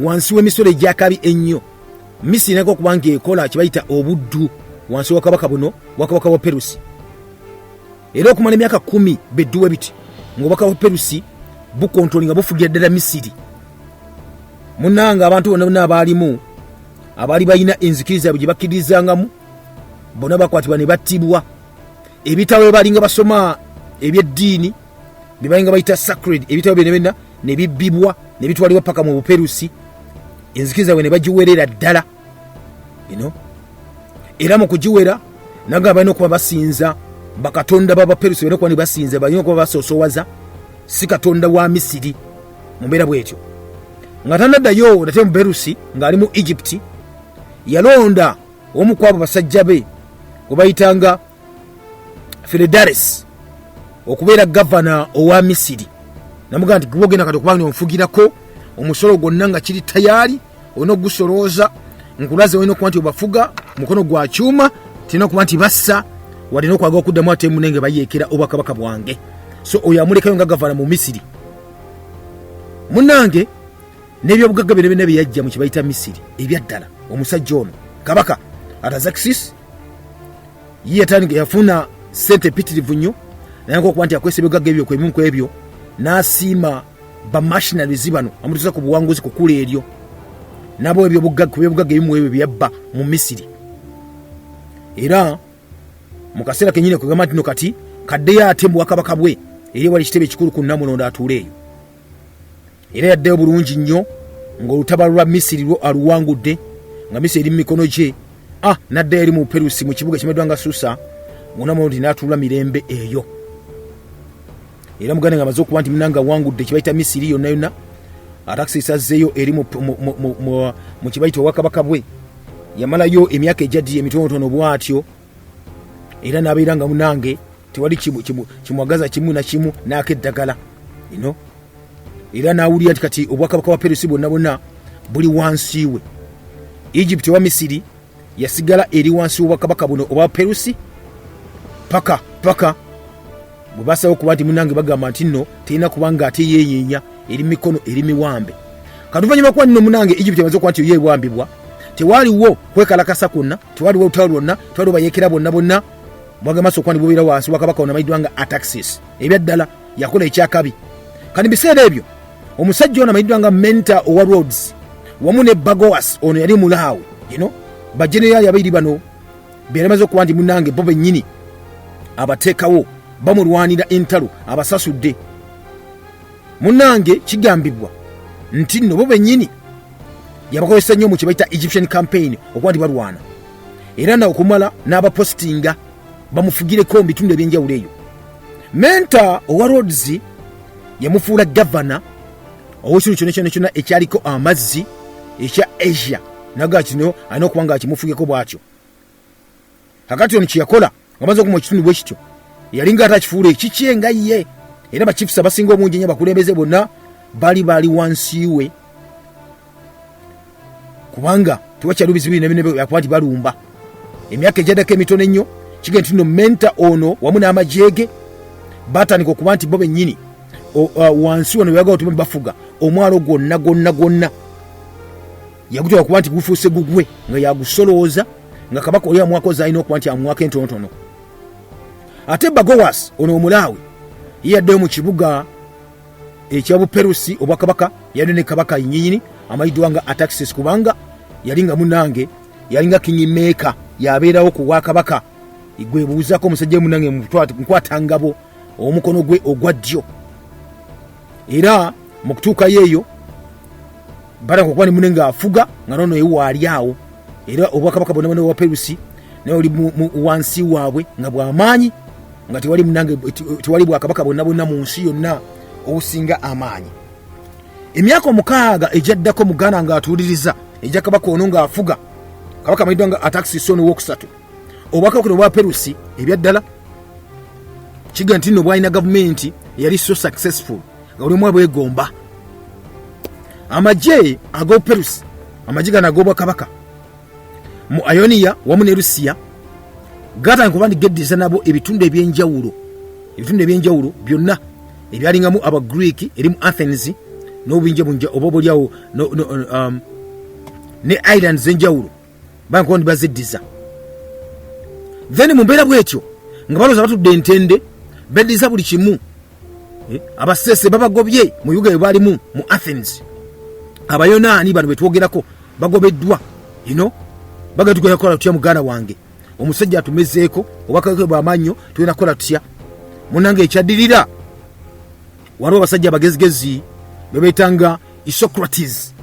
wansi w'emisolo egyakabi ennyo. Misiri nako okuba ng'ekola kye bayita obuddu wansi wa kabaka buno bwakabaka bwa Perusi. Era okumala emyaka 10 bedduwe biti ng'obwakabaka bwa Perusi bukontrolinga, bufugira ddala Misiri. Munnange, abantu bonna bonna abaalimu abaali balina enzikiriza yaabwe gye bakkiririzangamu bonna bakwatibwa ne battibwa. Ebitabo bye baalinga basoma eby'eddiini bye balinga bayita sacred, ebitabo byonna byonna ne bibbibwa ne bitwalibwa paka mu Buperusi. Enzikiriza yaabwe ne bagiwerera ddala ino. Era mu kugiwera nagamba balina okuba basinza bakatonda b'Abaperusi, balina okuba ne basinza, balina okuba basoosowaza si katonda wa Misiri. Mu mbeera bw'etyo nga tanaddayo nate mu Perusi, ng'ali mu Egypt, yalonda omu ku abo basajja be gwe bayitanga Filedares okubeera gavana owa Misiri. Namugamba nti gwe ogenda kati okuba nga onfugirako omusolo gwonna nga kiri tayaali, olina okugusolooza, nkulaze olina okuba nti obafuga mukono gwa kyuma, tulina okuba nti bassa wadde n'okwaga okuddamu ate munenge bayeekera obwakabaka bwange. So oyo amulekayo nga gavana mu Misiri. Munnange, n'ebyobugagga byonna byonna bye yajja mu kye bayita Misiri ebyaddala, omusajja ono kabaka Artaxerxes ye yatandika yafuna sente empitirivu nnyo, naye ngaokuba nti akozesa ebyobugagga ebyo kwebimu ku ebyo n'asiima bamachineries bano amutuusa ku buwanguzi ku kkula eryo nabo ebyobugagga ku byobugagga ebimu ebyo byeyabba mu Misiri. Era mu kaseera kenyini kugamba nti no kati kaddeyo ate mu bwakabaka bwe eri ewali ekitebe ekikulu ku Namulondo atuule eyo. Era yaddeyo bulungi nnyo ng'olutabaalo lwa Misiri lwo aluwangudde, nga Misiri eri mu mikono gye. N'addayo eri mu Perusi mu kibuga ekimanyiddwa nga Susa munamulondo nti n'atuula mirembe eyo. Era muganda nga amaze okuba nti munange awangudde kye bayita Misiri yonna yonna, Artaxerxes azzeeyo eri mu kye bayita obwakabaka bwe. Yamalayo emyaka egyaddirira emitonotono bw'atyo, era n'abeera nga munange tewali kimwagaza kimu na kimu n'akeddagala ino. Era n'awulira nti kati obwakabaka bwa Perusi bwonna bwonna buli wansi we. Egypt oba Misiri yasigala eri wansi w'obwakabaka buno obwa Perusi paka paka bwe basaba okuba nti munange bagamba nti nno terina kuba nga ate yeeyeenya eri mikono eri miwambe. Kati oluvannyuma kuba nno munange Egypt emaze okuba nti yo ewambibwa, tewaaliwo kwekalakasa kwonna, tewaaliwo lutalo lwonna, tewaaliwo bayeekera bonna bonna bwagamba maaso okuba nti bubeera wansi wa kabaka ono amanyiddwa nga Artaxerxes. Ebyaddala yakola ekyakabi. Kati mu biseera ebyo omusajja ono amanyiddwa nga Mentor owa Rhodes wamu ne Bagoas ono yali mulaawe, bajenerali ababiri bano byali amaze okuba nti munange bo bennyini abateekawo bamulwanira entalo abasasudde. Munange kigambibwa nti nno bo bennyini yabakozesa nnyo mu kye bayita Egyptian campaign okuba nti balwana, era na okumala n'abapositinga bamufugireko mu bitundu ebyenjawulo eyo. Mentor owa Rhodes yamufuula gavana ow'ekitundu kyonna kyonna kyonna ekyaliko amazzi ekya Asia, naga kino alina okuba nga akimufugeko bw'atyo. Kakati ono kyeyakola nga maze okuma ekitundu bwe kityo, yalinga ate akifuula ekikye nga ye, era bachiefs abasinga obungi ennyo abakulembeze bonna bali bali wansi we, kubanga tewakyaliwo bizibu bino bino byakuba nti balumba. Emyaka egyaddako emitono ennyo kigenda nti no Mentor ono wamu n'amagye ge batandika okuba nti bo bennyini wansi wano weyagala otuba bafuga omwalo gwonna gwonna gwonna, yagutwala kuba nti gufuuse gugwe nga yagusolooza, nga kabaka oli amwakoze alina okuba nti amuwako entonotono. Ate Bagoas ono omulaawe ye yaddeyo mu kibuga ekya Buperusi obwakabaka, yadde ne kabaka yenyinyini amanyiddwa nga Artaxerxes, kubanga yali nga munange yalinga king maker, yabeerawo ku bwakabaka. Gwe buuzaako omusajja munange nkwatangabo omukono gwe ogwa ddyo. Era mu kutuukayo eyo batandika okuba ne mune ng'afuga nga nono ewo ali awo, era obwakabaka bwonna bwonna obwa Perusi naye oli wansi waabwe nga bw'amaanyi, nga tewali munange tewali bwakabaka bwonna bwonna mu nsi yonna obusinga amaanyi. Emyaka 6 egyaddako muganda ng'atuuliriza egya kabaka ono ng'afuga, kabaka amanyiddwa nga Artaxerxes ono owokusatu, obwakabaka obwa Perusi ebyaddala kigenda nti nno bwalina gavumenti eyali so successful nga buli omu abwegomba. Amagye ag'Obuperusi, amagye gano ag'obwakabaka mu Ionia wamu ne Lusiya gatandika okuba nti geddiza nabo ebitundu ebyenjawulo, ebitundu ebyenjawulo byonna ebyalingamu Abagreek eri mu Athens N'obubinja bunja oba obulyawo ne islands z'enjawulo bankuba ndi baziddiza. Then mu mbeera bwetyo nga balowooza batudde entende, beddiza buli kimu. Abaseese babagobye mu bibuga bye baalimu mu Athens. Abayonaani bano betwogerako bagobeddwa ino, bagenda tugenda kukola tutya? Muganda wange, omusajja atumezeeko obwakabaka bwamannyo, tugenda kukola tutya? Munange, ekyaddirira, waliwo abasajja abagezigezi bebeetanga Isocrates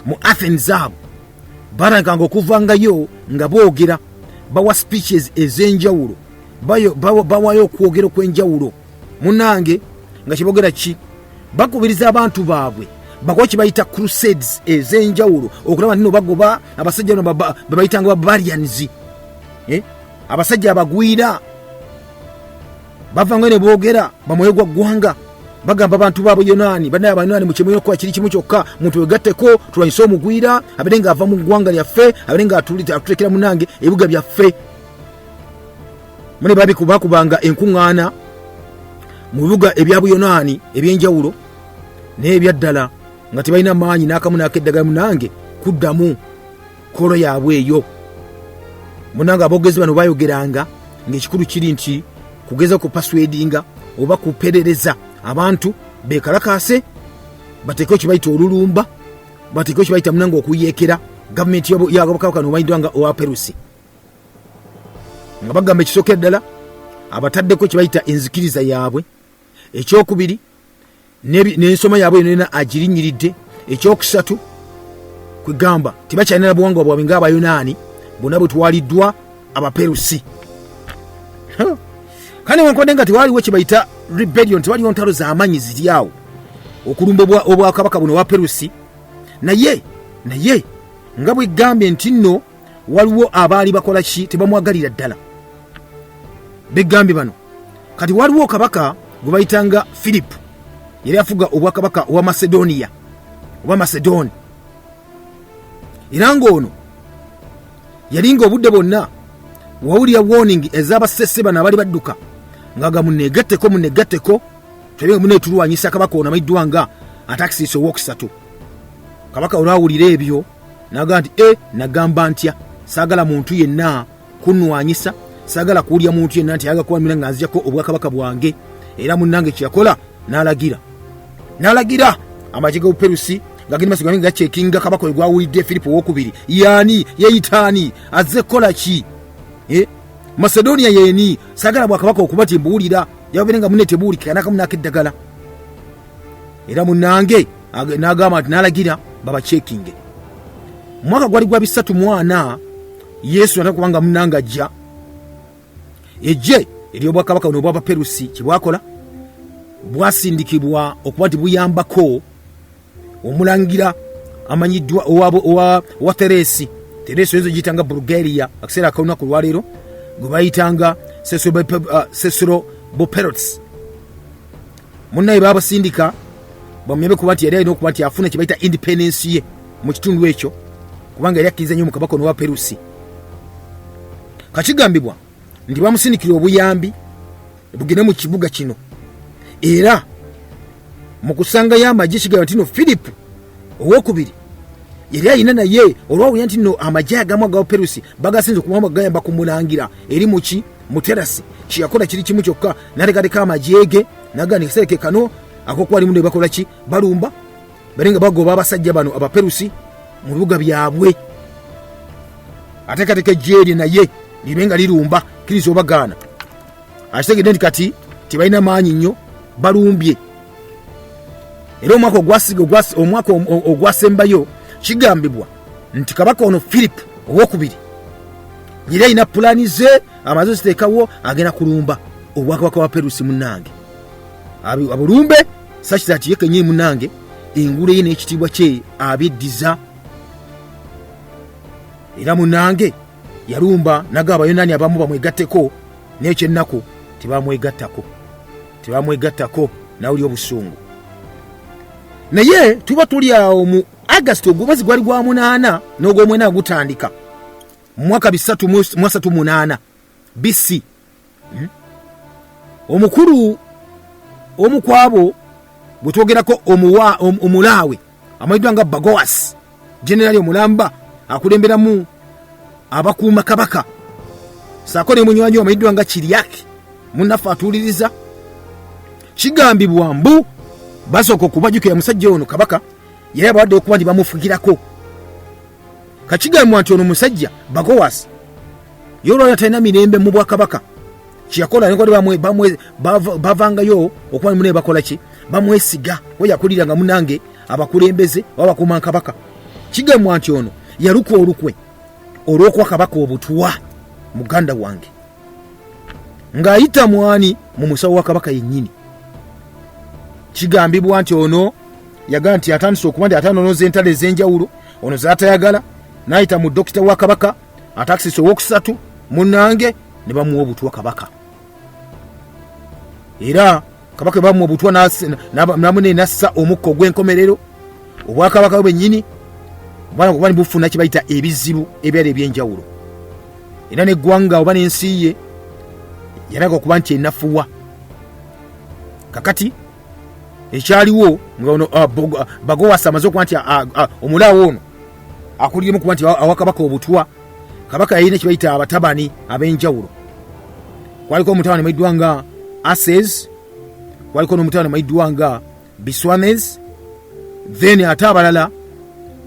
mu Athens. Abo balanganga okuvangayo nga boogera, bawa speeches ez'enjawulo, bawayo okwogera okw'enjawulo. Munange, nga kyebogera ki? Bakubiriza abantu baabwe bakola kyebayita crusades ez'enjawulo okulaba nino bagoba abasajja bano bebayitanga barbarians, abasajja abagwira. Bavanga ne boogera bamwoyo gwa ggwanga, bagamba abantu baabwe Yonaani, banaye Abayonaani, mukyemulina okukola kiri kimu kyokka, muntu wegatteko tulwanyise omugwira, abeere ng'ava mu ggwanga lyaffe, abeere nga atulekera munange ebibuga byaffe. Mune bakubanga enkuŋŋaana mu bibuga ebya Buyonaani ebyenjawulo, naye ebyaddala nga tebalina maanyi n'akamu n'akeddagala munange kuddamu kolo yaabwe eyo. Munange, aboogezi bano bayogeranga ng'ekikulu kiri nti kugeza kupersuadinga oba kuperereza abantu bekalakaase, bateekeo kyebayita olulumba, bateekeo kyebayita munange okuyeekera gavumenti yabakabaka nomanyiddwa nga owa Perusi, nga bagamba ekisookera ddala abataddeko kyebayita enzikiriza yaabwe, ekyokubiri n'ensoma yaabwe yonena agirinyiridde, ekyokusatu kwegamba tebakyalina na buwangwa bwabwe ng'Abayonaani, bonna bwetwaliddwa Abaperusi. Kale newankubadde nga tewaliwo kyebayita rebellion, tewaliwo ntalo z'amaanyi ziri awo okulumba obwakabaka buno obwa Perusi, naye nga bwegambye nti nno waliwo abaali bakola ki, tebamwagalira ddala begambye bano. Kati waliwo kabaka gwe bayitanga Philip, yali afuga obwakabaka obwa Macedonia oba Macedoni, era ng'ono yali nga obudde bwonna wawulira warning ez'abasese bano abali badduka nga munegatteko, munegatteko, tulabe mune tulwanyisa kabaka ono amanyiddwa nga Atakisiisi Owokusatu. Kabaka olwawulira ebyo naga nti, "E, nagamba ntya, saagala muntu yenna kunwanyisa, saagala kuwulya muntu yenna nti ayaga kuwamira nga nzijako obwakabaka bwange." Era munnange kyeyakola, n'alagira amagye g'Obuperusi gagenda maaso gange gacekinga kabaka oyo gwawulidde, Firipo Owokubiri, yaani yeyitaani, azze kukola ki? Macedonia yeeni? Saagala bwakabaka okuba ti mbuwulira, yababeere nga mune tebuwulikika nakamu nakeddagala. Era munange n'agamba nti n'alagira babacekinge. Mwaka gwali gwa 304 Yesu nata kubanga munange ajja ejje eryobwakabaka buno obwabaperusi kyebwakola bwasindikibwa okuba nti buyambako omulangira amanyiddwa owa Teresi. Teresi oyinza ogiyitanga Bulgaria akaseera akalunaku olwaleero, gwe bayitanga Sesuro Boperots. Munnaye babasindika bamuyambe kuba nti yali alina okuba nti afuna kyebayita independence ye mu kitundu ekyo, kubanga yali akkiriza nnyo mukabaka ono wa Perusi. Kakigambibwa nti bamusindikira obuyambi bugende mu kibuga kino, era mu kusangayo amagye kigamba nti no Philip Owokubiri yali alina, naye olwawulira nti no amagye agamu aga Perusi bagasinze okuba gayamba kumulangira eri muki muterasi, kyeyakola kiri kimu kyokka, nateekateeka amagye ge nagaa nikaseera ke kano akokuba alimu ne bakola ki, balumba bali nga bagoba abasajja bano Abaperusi mu bibuga byabwe. Ateekateeka ejje lye naye libe nga lirumba, kkiriza oba gaana. Akitegedde nti kati tebalina maanyi nnyo, balumbye. Era omwaka ogwasembayo kigambibwa nti kabaka ono Philip Owokubiri yali alina pulaani ze amaze oziteekawo, agenda kulumba obwakabaka bwa Perusi munange abulumbe such that ye kenyini munange engulu ye n'ekitiibwa kye abyeddiza. Era munange yalumba naga Abayonaani abamu bamwegatteko, n'ekyennaku tebamwegattako, tebamwegattako, nawuli obusungu. Naye tuba tuli awo mu Agasti, ogwomwezi gwali gwa munaana n'ogwomwena gutandika mu mwaka 338 BC. Omukulu omu ku abo Bwe twogerako omulaawe amanyiddwa nga Bagoas, generali omulamba akulemberamu abakuuma kabaka, saako ne munywanyi amanyiddwa nga Kiryaki, munnaffe atuuliriza. Kigambibwa mbu basooka okubajjukira musajja ono kabaka yali abawadde okuba nti bamufugirako. Kakigambibwa nti ono musajja Bagoas ye olwali atalina mirembe mu bwakabaka, kyeyakola bavangayo okuba mune bakola ki, bamwesiga we yakulira nga munange abakulembeze oba bakuuma kabaka. Kigambibwa nti ono yaluka olukwe olw'okuwa kabaka obutwa, muganda wange, ng'ayita mwani mu musawo wa kabaka yennyini. Kigambibwa nti ono yagaa nti atandise okuba nti atanonoza entalo ez'enjawulo ono z'atayagala, n'ayita mu dokita wa kabaka Atakisisi owokusatu, munnange, ne bamuwa obutwa kabaka. Era kabaka bamuwa obutwa namune nassa omukka ogw'enkomerero, obwakabaka bwennyini oba ne bufuna kye bayita ebizibu ebyali ebyenjawulo, era n'eggwanga oba n'ensi ye yalaga okuba nti enafuwa. Kakati ekyaliwo nga ono Bagowasi amaze okuba nti omulaawo ono akuliremu kuba nti awa kabaka obutwa, kabaka yalina kyebayita abatabani ab'enjawulo. Kwaliko omutabani amayiddwa nga Ases, kwaliko n'omutabani amayiddwa nga Biswanes, then ate abalala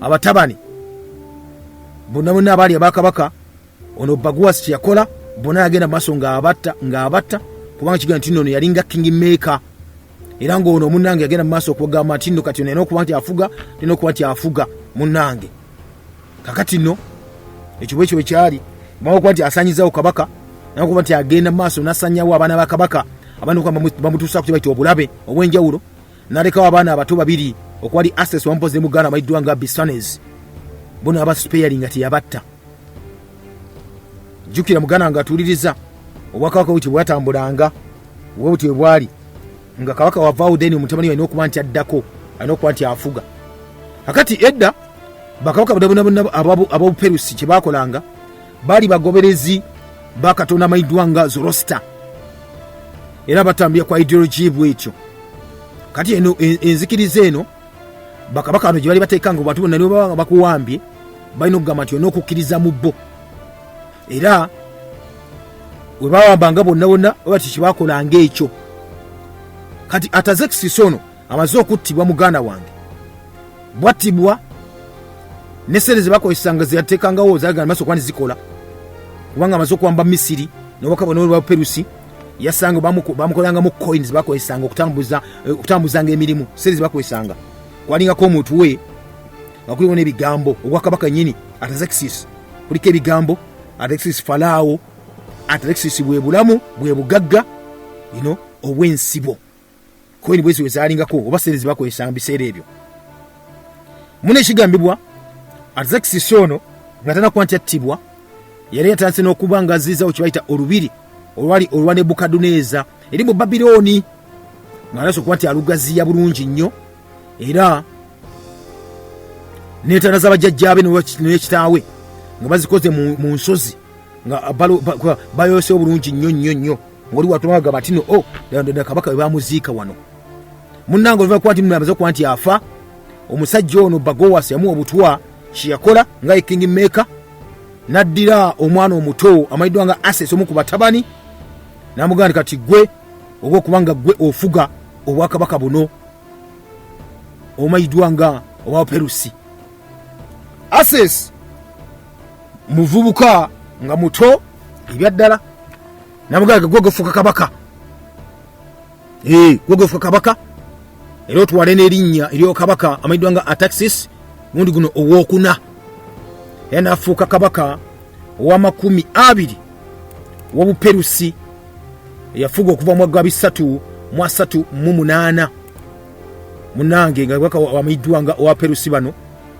abatabani bonna bonna abaali abakabaka. Ono Baguwas kyeyakola, bonna yagenda maaso ng'abatta ng'abatta, kubanga kigenda nti nono yalinga king maker. Era ng'ono omunnange yagenda mu maaso okugamba nti nno kati ono alina okuba nti afuga, alina okuba nti afuga munnange. Kakati nno ekyo bwekyo bwekyali, mala okuba nti asanyizawo kabaka, nakuba nti agenda mu maaso nasanyawo abaana ba kabaka, abaana okuba bamutuusaako kye bayita obulabe obw'enjawulo, n'alekawo abaana abato babiri okwali Ases wampozi ne muganda amayiddwa nga Bisanes, bona aba sparing nga teyabatta. Jjukira muganda nga atuuliriza, obwakabaka bwe bwatambulanga bwe butyo bwe bwali, nga kabaka wavaawo, then omutabani alina okuba nti addako, alina okuba nti afuga. Kakati edda bakabaka bonna ab'obuperusi kye baakolanga, baali bagoberezi ba katonda amayiddwa nga Zorosta, era batambulira ku ideology bwetyo. Kati eno enzikiriza eno bakabaka bano gye bali bateeka nga bantu bonna ne baba bakuwambye balina okugamba nti olina okukkiriza mu bo. Era we bawambanga bonna bonna oba ti kyebakolanga ekyo. Kati Atazekisisi ono amaze okuttibwa, muganda wange, bwattibwa ne sente zebakozesanga zeyateekangawo zagenda maaso okuba nizikola, kubanga amaze okuwamba Misiri nobwakabaka nolwa Perusi, yasanga bamukolangamu coins bakozesanga okutambuzanga emirimu. Sente zebakozesanga kwalingako omutwe nga kuliko n'ebigambo ogwakabaka nyini Atazekisisi, kuliko ebigambo Atazekisisi Falaawo, Atazekisisi bwe bulamu, bwe bugagga ino obw'ensibo. Koini bwezi wezalingako oba sente zebakozesanga mu biseera ebyo. Muna ekigambibwa Atazekisisi ono nga tanakuba nti attibwa, yali yatandise n'okuba nga azizzawo kye bayita olubiri olwali olwa Nebukaduneeza eri mu Babilooni, ng'alasa okuba nti alugaziya bulungi nnyo, era n'entaana z'abajjajjaabe n'ekitaawe nga bazikoze mu nsozi, nga bayosewo bulungi nnyo nnyo nnyo, ng'oli watwagamba nti no o ddala kabaka bwe bamuziika wano. Munnange, oluvannyuma kuba nti nno amaze okuba nti afa, omusajja ono Bagowas yamuwa obutwa. Kyeyakola nga ye king maker, n'addira omwana omuto amanyiddwa nga Ases, omu ku batabani, n'amugamba nti kati gwe oba okuba nga gwe ofuga obwakabaka buno omanyiddwa nga obwa Perusi. Ases muvubuka nga muto ebyaddala, namugamba gwe gofuuka kabaka, gwe gofuuka kabaka, era otwale n'erinnya eryokabaka amanyiddwa nga Ataxis gundi guno owokuna. Era nafuuka kabaka ow'amakumi abiri w'obuperusi, eyafuga okuva mu gwa 338. Munange, nga kabaka amanyiddwa nga owa Perusi bano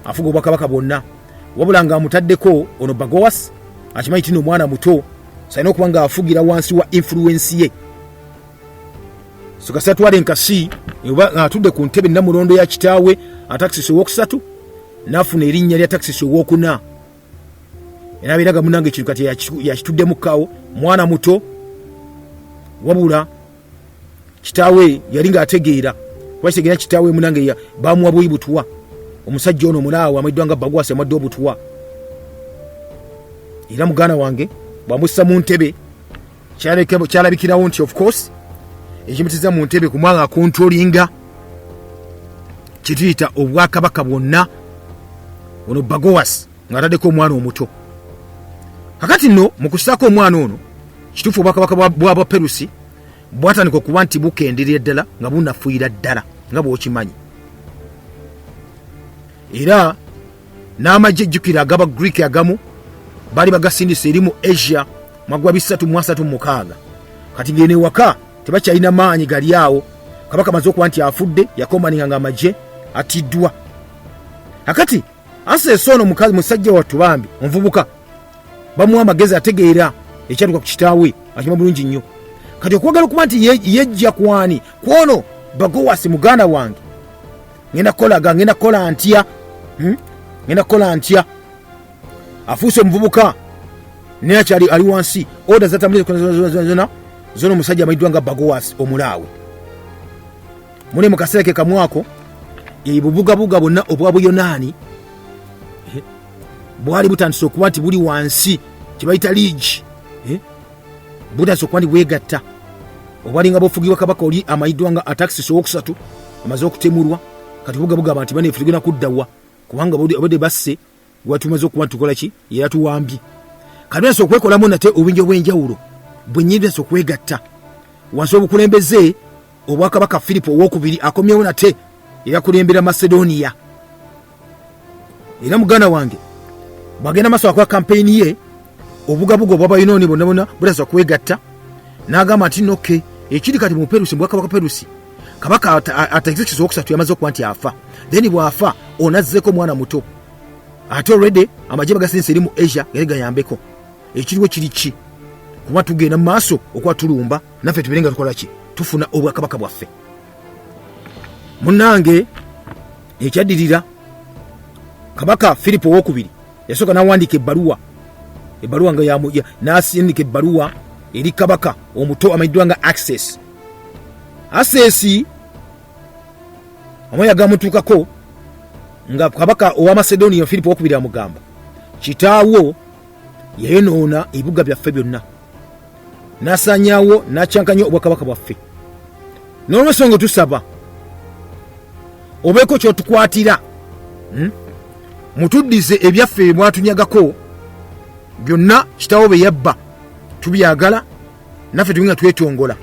afuga obwakabaka bwonna, wabula nga amutaddeko ono Bagowas akimanyi tino omwana muto salina okuba nga afugira wansi wa influence ye. So kasi atwala enkasi oba atudde ku ntebe namulondo ya kitaawe Atakisisi owokusatu, nafuna erinnya lya Takisisi owokuna, era abeeraga munange ekintu kati yakituddemu kawo mwana muto. Wabula kitaawe yali ng'ategeera Kuba kitegeera kitaawe munange bamuwa buyi butwa. Omusajja ono omulaawe amayiddwa nga Bagwasi amadde obutwa. Era muganda wange bwamussa mu ntebe kyalabikirawo nti of course ekimutiza mu ntebe kumwanga akontrolinga kyetuyita obwakabaka bwonna ono Bagoas ng'ataddeko omwana omuto. Kakati nno mu kussaako omwana ono kituufu obwakabaka bwa Baperusi bwatandika okuba nti bukenderera ddala nga bunafuira ddala nga bw'okimanyi. Era n'amagye jjukira agaba Greek agamu baali bagasindisa eri mu Asia mwagwa 336. Kati ng'eno ewaka tebakyalina maanyi gali awo. Kabaka amaze okuba nti afudde, yakomaninga nga amagye atiddwa. Akati aseesa ono mukazi musajja wattu bambi omuvubuka bamuwa amagezi ategeera ekyatuka ku kitaawe akima bulungi nnyo. Kati okwagala okuba nti yejja kwani kwono Bagowasi muganda wange ngenda kukolaga ngenda kukola ntya ngenda kukola ntya. Afuuse omuvubuka naye akyali ali wansi oda zatambulizona zona omusajja amanyiddwa nga Bagowasi omulaawe. Mune mu kaseera ke kamwako ebubugabuga bwonna obwa Buyonaani bwali butandise okuba nti buli wansi kye bayita liigi, butandise okuba nti bwegatta obwalinga bufugibwa kabaka oli amanyiddwa nga Ataxis owokusatu amaze okutemulwa. Kati bugabugaba nti banefe tugenda kuddawa kubanga obadde basse watumaze okuba nti tukola ki era tuwambye. Kati batandise okwekolamu nate obuyinja obw'enjawulo bwennyini butandise okwegatta wansi obukulembeze obwakabaka Firipo owokubiri akomyewo nate eyakulembera Macedonia. Era muganda wange bwagenda maaso akola kampeyini ye obugabuga obwabayunooni bonna bonna butandise okwegatta n'agamba nti noke ekiri kati mu Perusi mu bwakabaka Perusi kabaka Artaxerxes owokusatu yamaze okuba nti afa. Then bw'afa onazzeeko omwana muto ate already amagye bagasindisa eri mu Asia gale gayambeko. Ekiriwo kiri ki kuba tugenda mu maaso okuba tulumba naffe tubeere nga tukola ki tufuna obwakabaka bwaffe. Munnange ekyaddirira kabaka Firipo owokubiri yasooka n'awandiika ebbaluwa nga n'asindika ebbaluwa eri kabaka omuto amanyiddwa nga Access. Access omwaya gamutuukako nga kabaka owa Macedonia Firipo owokubiri amugamba kitaawo yayonoona ebibuga byaffe byonna n'asaanyaawo n'akyankanya obwakabaka bwaffe. N'olwensonga tusaba obeeko ky'otukwatira mutuddize ebyaffe bye mwatunyagako byonna kitaawo bye yabba tubyagala naffe tube nga twetongola.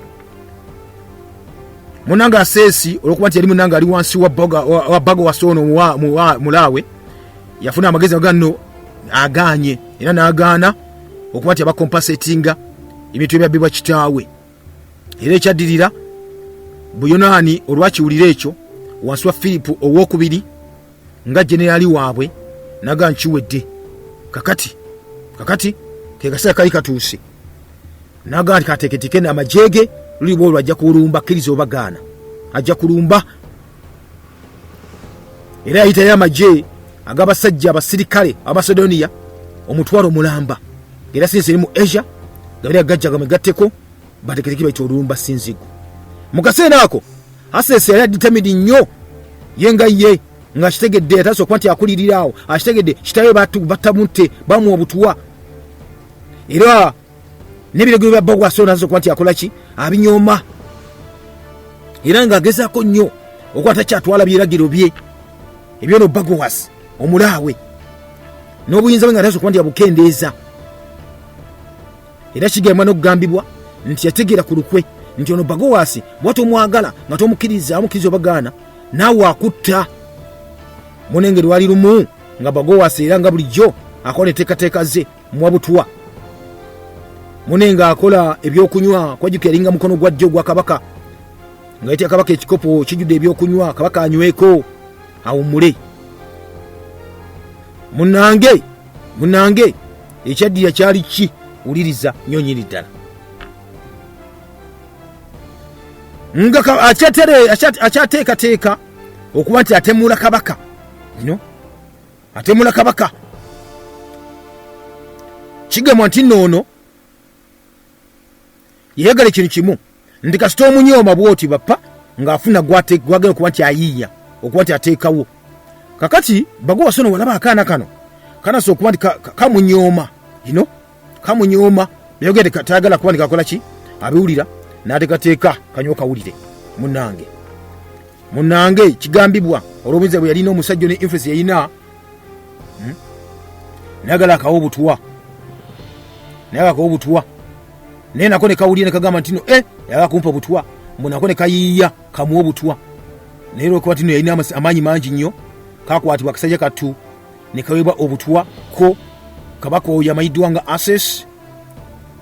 Munange Aseesi olwokuba nti yali munange ali wansi wa Bagowasi ono mulaawe yafuna amagezi aga nno agaanye era n'agaana okuba nti abakompasetinga ebintu ebyabbibwa kitaawe. Era ekyaddirira Buyonaani olwakiwulira ekyo wansi wa Firipo owokubiri nga generaali waabwe naga nkiwedde kakati kakati ke kaseera kali katuuse naga nti kateeketeke amagye ge luli bwolwo ajja kulumba kkiriza oba gaana ajja kulumba. Era yayitayo amagye ag'abasajja abasirikale Abamasedoniya 500,000 era sinsi eri mu Asia gabiri gajja gamegatteko bateeketeke bayita olulumba sinzigu. Mu kaseera ako Asesi yali adetermined nnyo ye nga ye ng'akitegedde yatandise okuba nti akulirira awo akitegedde kitaawe battamutte bamuwa obutwa era n'ebiragiro bya Bagwasi ono okuba nti akola ki abinyooma era ng'agezaako nnyo okuba takyatwala biragiro bye ebyono Bagowasi omulaawe n'obuyinza bwe nga atandise okuba nti abukendeeza. Era kigambibwa n'okugambibwa nti yategeera ku lukwe nti ono Bagowasi bwa tomwagala nga tomukkiriza amukkiriza obagaana naawe akutta. Munenge lwali lumu nga Bagowasi era nga bulijjo akola enteekateeka ze muwa butwa munenge akola ebyokunywa kwajjuka yalinga mukono gwa ddyo gwa kabaka nga yitya kabaka ekikopo kijjudde ebyokunywa kabaka anyweko awummule. Munange munange ekyaddira kyali ki wuliriza nnyo nnyini ddala nga akyateekateeka okuba nti atemula kabaka ino atemula kabaka kigambwa nti nno ono yayagala ekintu kimu nti kasita omunyooma bwoti bappa Ng'afuna gwagenda okuba nti ayiiya okuba nti ateekawo. Kakati Bagoasi ono walaba akaana kano kanasa okuba nti kamunyooma, you know, kamunyooma, nayogera tayagala kuba nti kakola ki, abiwulira n'ateekateeka kanywa kawulire. Munnange, munnange, kigambibwa olw'obuyinza bwe yalina omusajja ne influence yalina, Nayagala akawa obutwa, nayagala akawa obutwa, naye nako ne kawulira ne kagamba nti no, yagala kumpa obutwa, mbu nako ne kayiiya kamuwa obutwa. Naye olwokuba nti no yalina amaanyi mangi nnyo, kakwatibwa akasajja kattu ne kaweebwa obutwa ko kabaka oyo amanyiddwa nga Ases,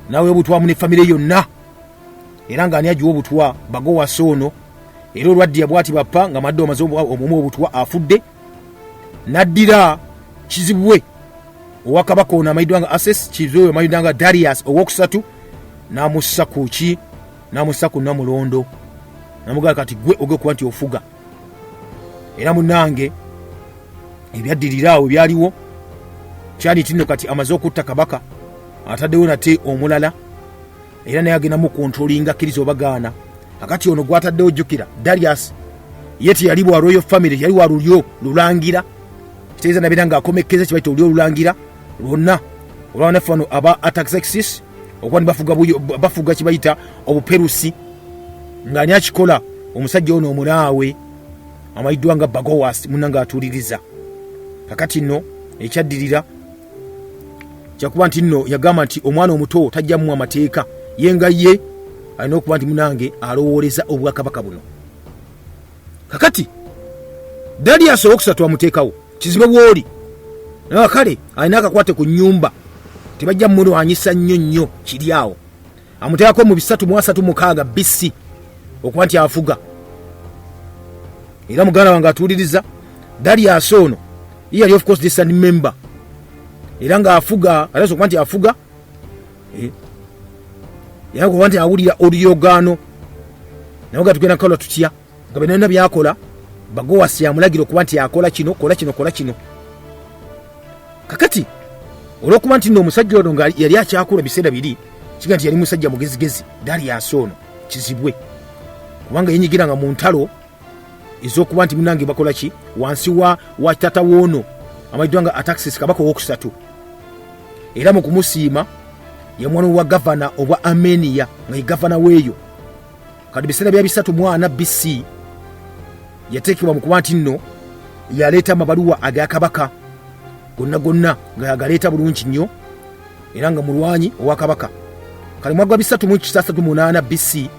naweebwa obutwa mu ne famire yonna. Era ng'ani agiwa obutwa? Bagowasi ono. Era olwaddira bwati bappa nga madde omaze omumu obutwa afudde, n'addira kizibwe owa kabaka ono amanyiddwa nga Ases, kizibwe amanyiddwa nga Darius owokusatu, n'amussa ku ki? N'amussa ku Namulondo, namugamba kati gwe oge kuba nti ofuga. Era munnange, ebyaddirira awo byaliwo kyali nti nno kati amaze okutta kabaka, ataddewo nate omulala, era naye agenda mu controllinga, kkiriza obagaana. Akati ono gwataddewo, jjukira Darius ye teyali bwa royal family, yali wa lulyo lulangira, kitegeeza nabeera ng'akomekkeza kibaita olulyo olulangira lwonna olwanaffe wano aba Artaxerxes okuba nibafuga bafuga kibayita Obuperusi. Ng'ani akikola? Omusajja ono omulaawe amanyiddwa nga Bagowas. Munna ng'atuuliriza, kakati nno ekyaddirira kyakuba nti nno yagamba nti omwana omuto tajja muwa amateeka, ye nga ye alina okuba nti munange alowooleza obwakabaka buno. Kakati Darius owokusatu amuteekawo kizibe bwoli, naye kale alina akakwate ku nyumba, tebajja mumulwanyisa nnyo nnyo. Kiri awo amuteekako mu 336 BC okuba nti afuga. Era muganda wange atuuliriza, Darius ono ye yali of course distant member, era ng'afuga, alasa okuba nti afuga, era kuba nti awulira oluyogaano, naye nga tugenda kukola tutya nga byonna byakola Bagowasi amulagira okuba nti akola kino, kola kino, kola kino. Kakati olwokuba nti nno omusajja ono nga yali akyakula biseera biri, kiga nti yali musajja mugezigezi Darius ono kizibwe, kubanga yenyigiranga mu ntalo ez'okuba nti munange bakola ki wansi wa tata woono amanyiddwa nga Artaxerxes kabaka owokusatu. Era mu kumusiima yamwana wa gavana obwa Armenia, nga ye gavana weeyo. Kati biseera bya 340 BC yateekebwa mu kuba nti nno yaleeta amabaluwa aga kabaka gonna gonna, nga yagaleeta bulungi nnyo, era nga mulwanyi owa kabaka. Kale mwaka gwa 338 BC,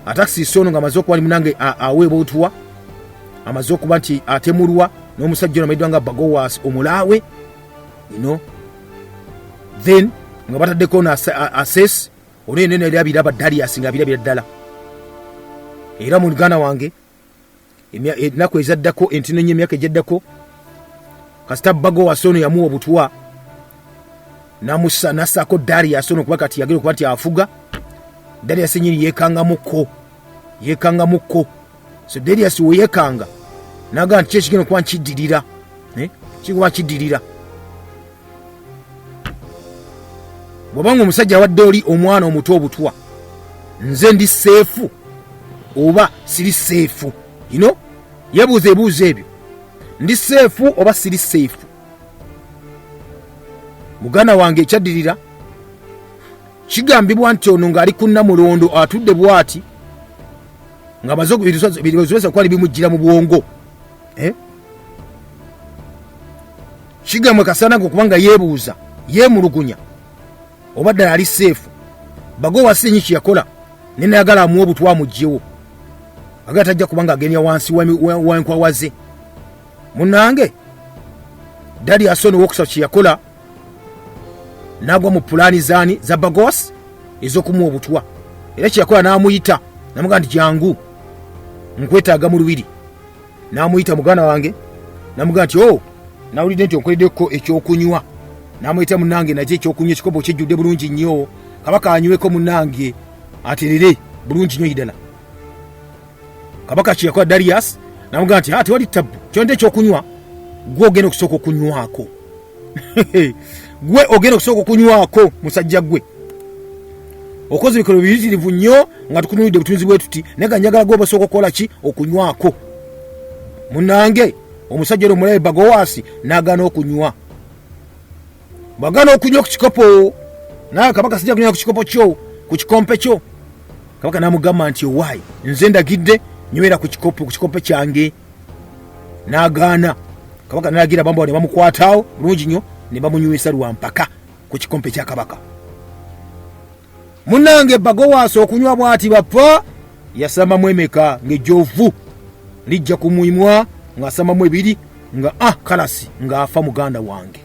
Artaxerxes ono ng'amaze okuba ni munange aweebwa otuwa, amaze okuba nti atemulwa n'omusajja ono amanyiddwa nga Bagowas omulaawe, then nga bataddeko ono Ases ono yenna yali abiraba Darius nga abirabira ddala. Era mu muganda wange, ennaku ezaddako entino nnyo, emyaka egyaddako, kasita Bagowas ono yamuwa obutwa namusa nassaako Darius ono kuba kati yagenda okuba nti afuga, Darius nyini yekangamukko, yekangamukko. So Darius weyekanga naga nti kyekigenda okuba nkiddirira, kikuba nkiddirira bw'obanga omusajja awadde oli omwana omuto obutwa, nze ndi safe oba siri safe? Yebuuza ebibuuzo ebyo, ndi safe oba siri safe? Muganda wange, ekyaddirira kigambibwa nti ono ng'ali ku Namulondo atudde bw'ati nga amaze birowoozo kuba bimujjira mu bwongo, Kigambwe kasaana okuba nga yeebuuza, yeemulugunya oba ddala ali safe. Bagowa si nyi kyeyakola, naye nayagala amuwa obutwa amugjewo, agala tajja kubanga agenda wansi wenkwawa ze. Munange, Darius ono owokusatu kyeyakola, nagwa mu pulaani zaani? Za Bagos ez'okumuwa obutwa. Era kyeyakola, n'amuyita namugamba nti jangu nkwetaaga mu lubiri. N'amuyita, muganda wange, namugamba nti, "O oh, nawulidde nti onkoleddeko ekyokunywa." N'amuyita, munange, nakyo ekyokunywa ekikopo kijjudde bulungi nnyo, kabaka anyweko, munange, aterere bulungi nnyo idala. Kabaka kyeyakola, Darius namugamba nti, "Ah, tewali tabbu, kyonde ekyokunywa gwe ogenda okusooka okunywako, gwe ogenda okusooka okunywako, musajja gwe." Okoze ebikolo biyitirivu nnyo nga tukunulidde obutunzi bwe tuti, naye nga njagala gwe basooka okukola ki? Okunywako. Munange omusajja ono omulabe Bagowaasi n'agaana okunywa. Bw'agaana okunywa ku kikopo, naye kabaka sijja kunywa ku kikopo kyo, ku kikompe kyo. Kabaka n'amugamba nti owaayi, nze ndagidde nywera ku kikopo, ku kikompe kyange. N'agaana. Kabaka n'alagira bambawo ne bamukwataawo bulungi nnyo ne bamunywesa lwampaka ku kikompe kya kabaka. Munange Bagowaasi okunywa bw'ati bapa yasambamu emeka ng'ejjovu lijja ku mumwa ng'asambamu ebiri nga ah kalasi ng'afa muganda wange.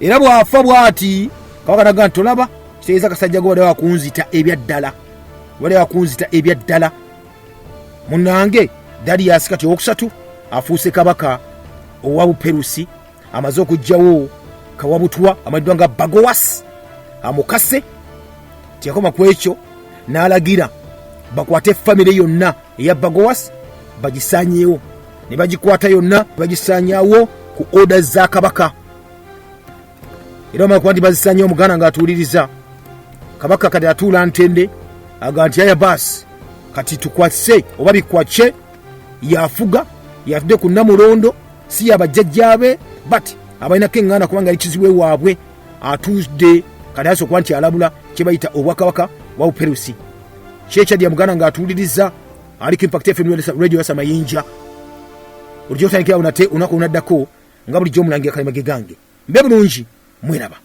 Era bw'afa bw'ati kabaka naga nti tolaba kitegeeza kasajja go wali wakunzita ebyaddala, wali wakunzita ebyaddala. Munange Darius kati owokusatu afuuse kabaka owa Buperusi, amaze okuggyawo kawabutwa amanyiddwa nga Bagowas amukase. Teyakoma ku ekyo, n'alagira bakwate famire yonna eya Bagowas bagisaanyeewo, ne bagikwata yonna bagisaanyaawo ku oda za kabaka. Era bamala kuba nti bazisaanyeewo, omuganda ng'atuwuliriza, kabaka kati atuula ntende aga nti aya baasi kati tukwatise oba bikwakye, yafuga yatudde ku Namulondo, si yabajjajjaabe but abalinako eŋŋanda kubanga yali kizibu ewaabwe. Atudde kati ayasa okuba nti alabula kye bayita obwakabaka bwa Buperusi. Kyekyadya muganda ng'atuwuliriza aliko Impact FM Radio yasa Mayinja. Olijja otandikirawo nate olunaku olunaddako nga bulijjo omulangira Kalimage gange. Mbe bulungi, mweraba.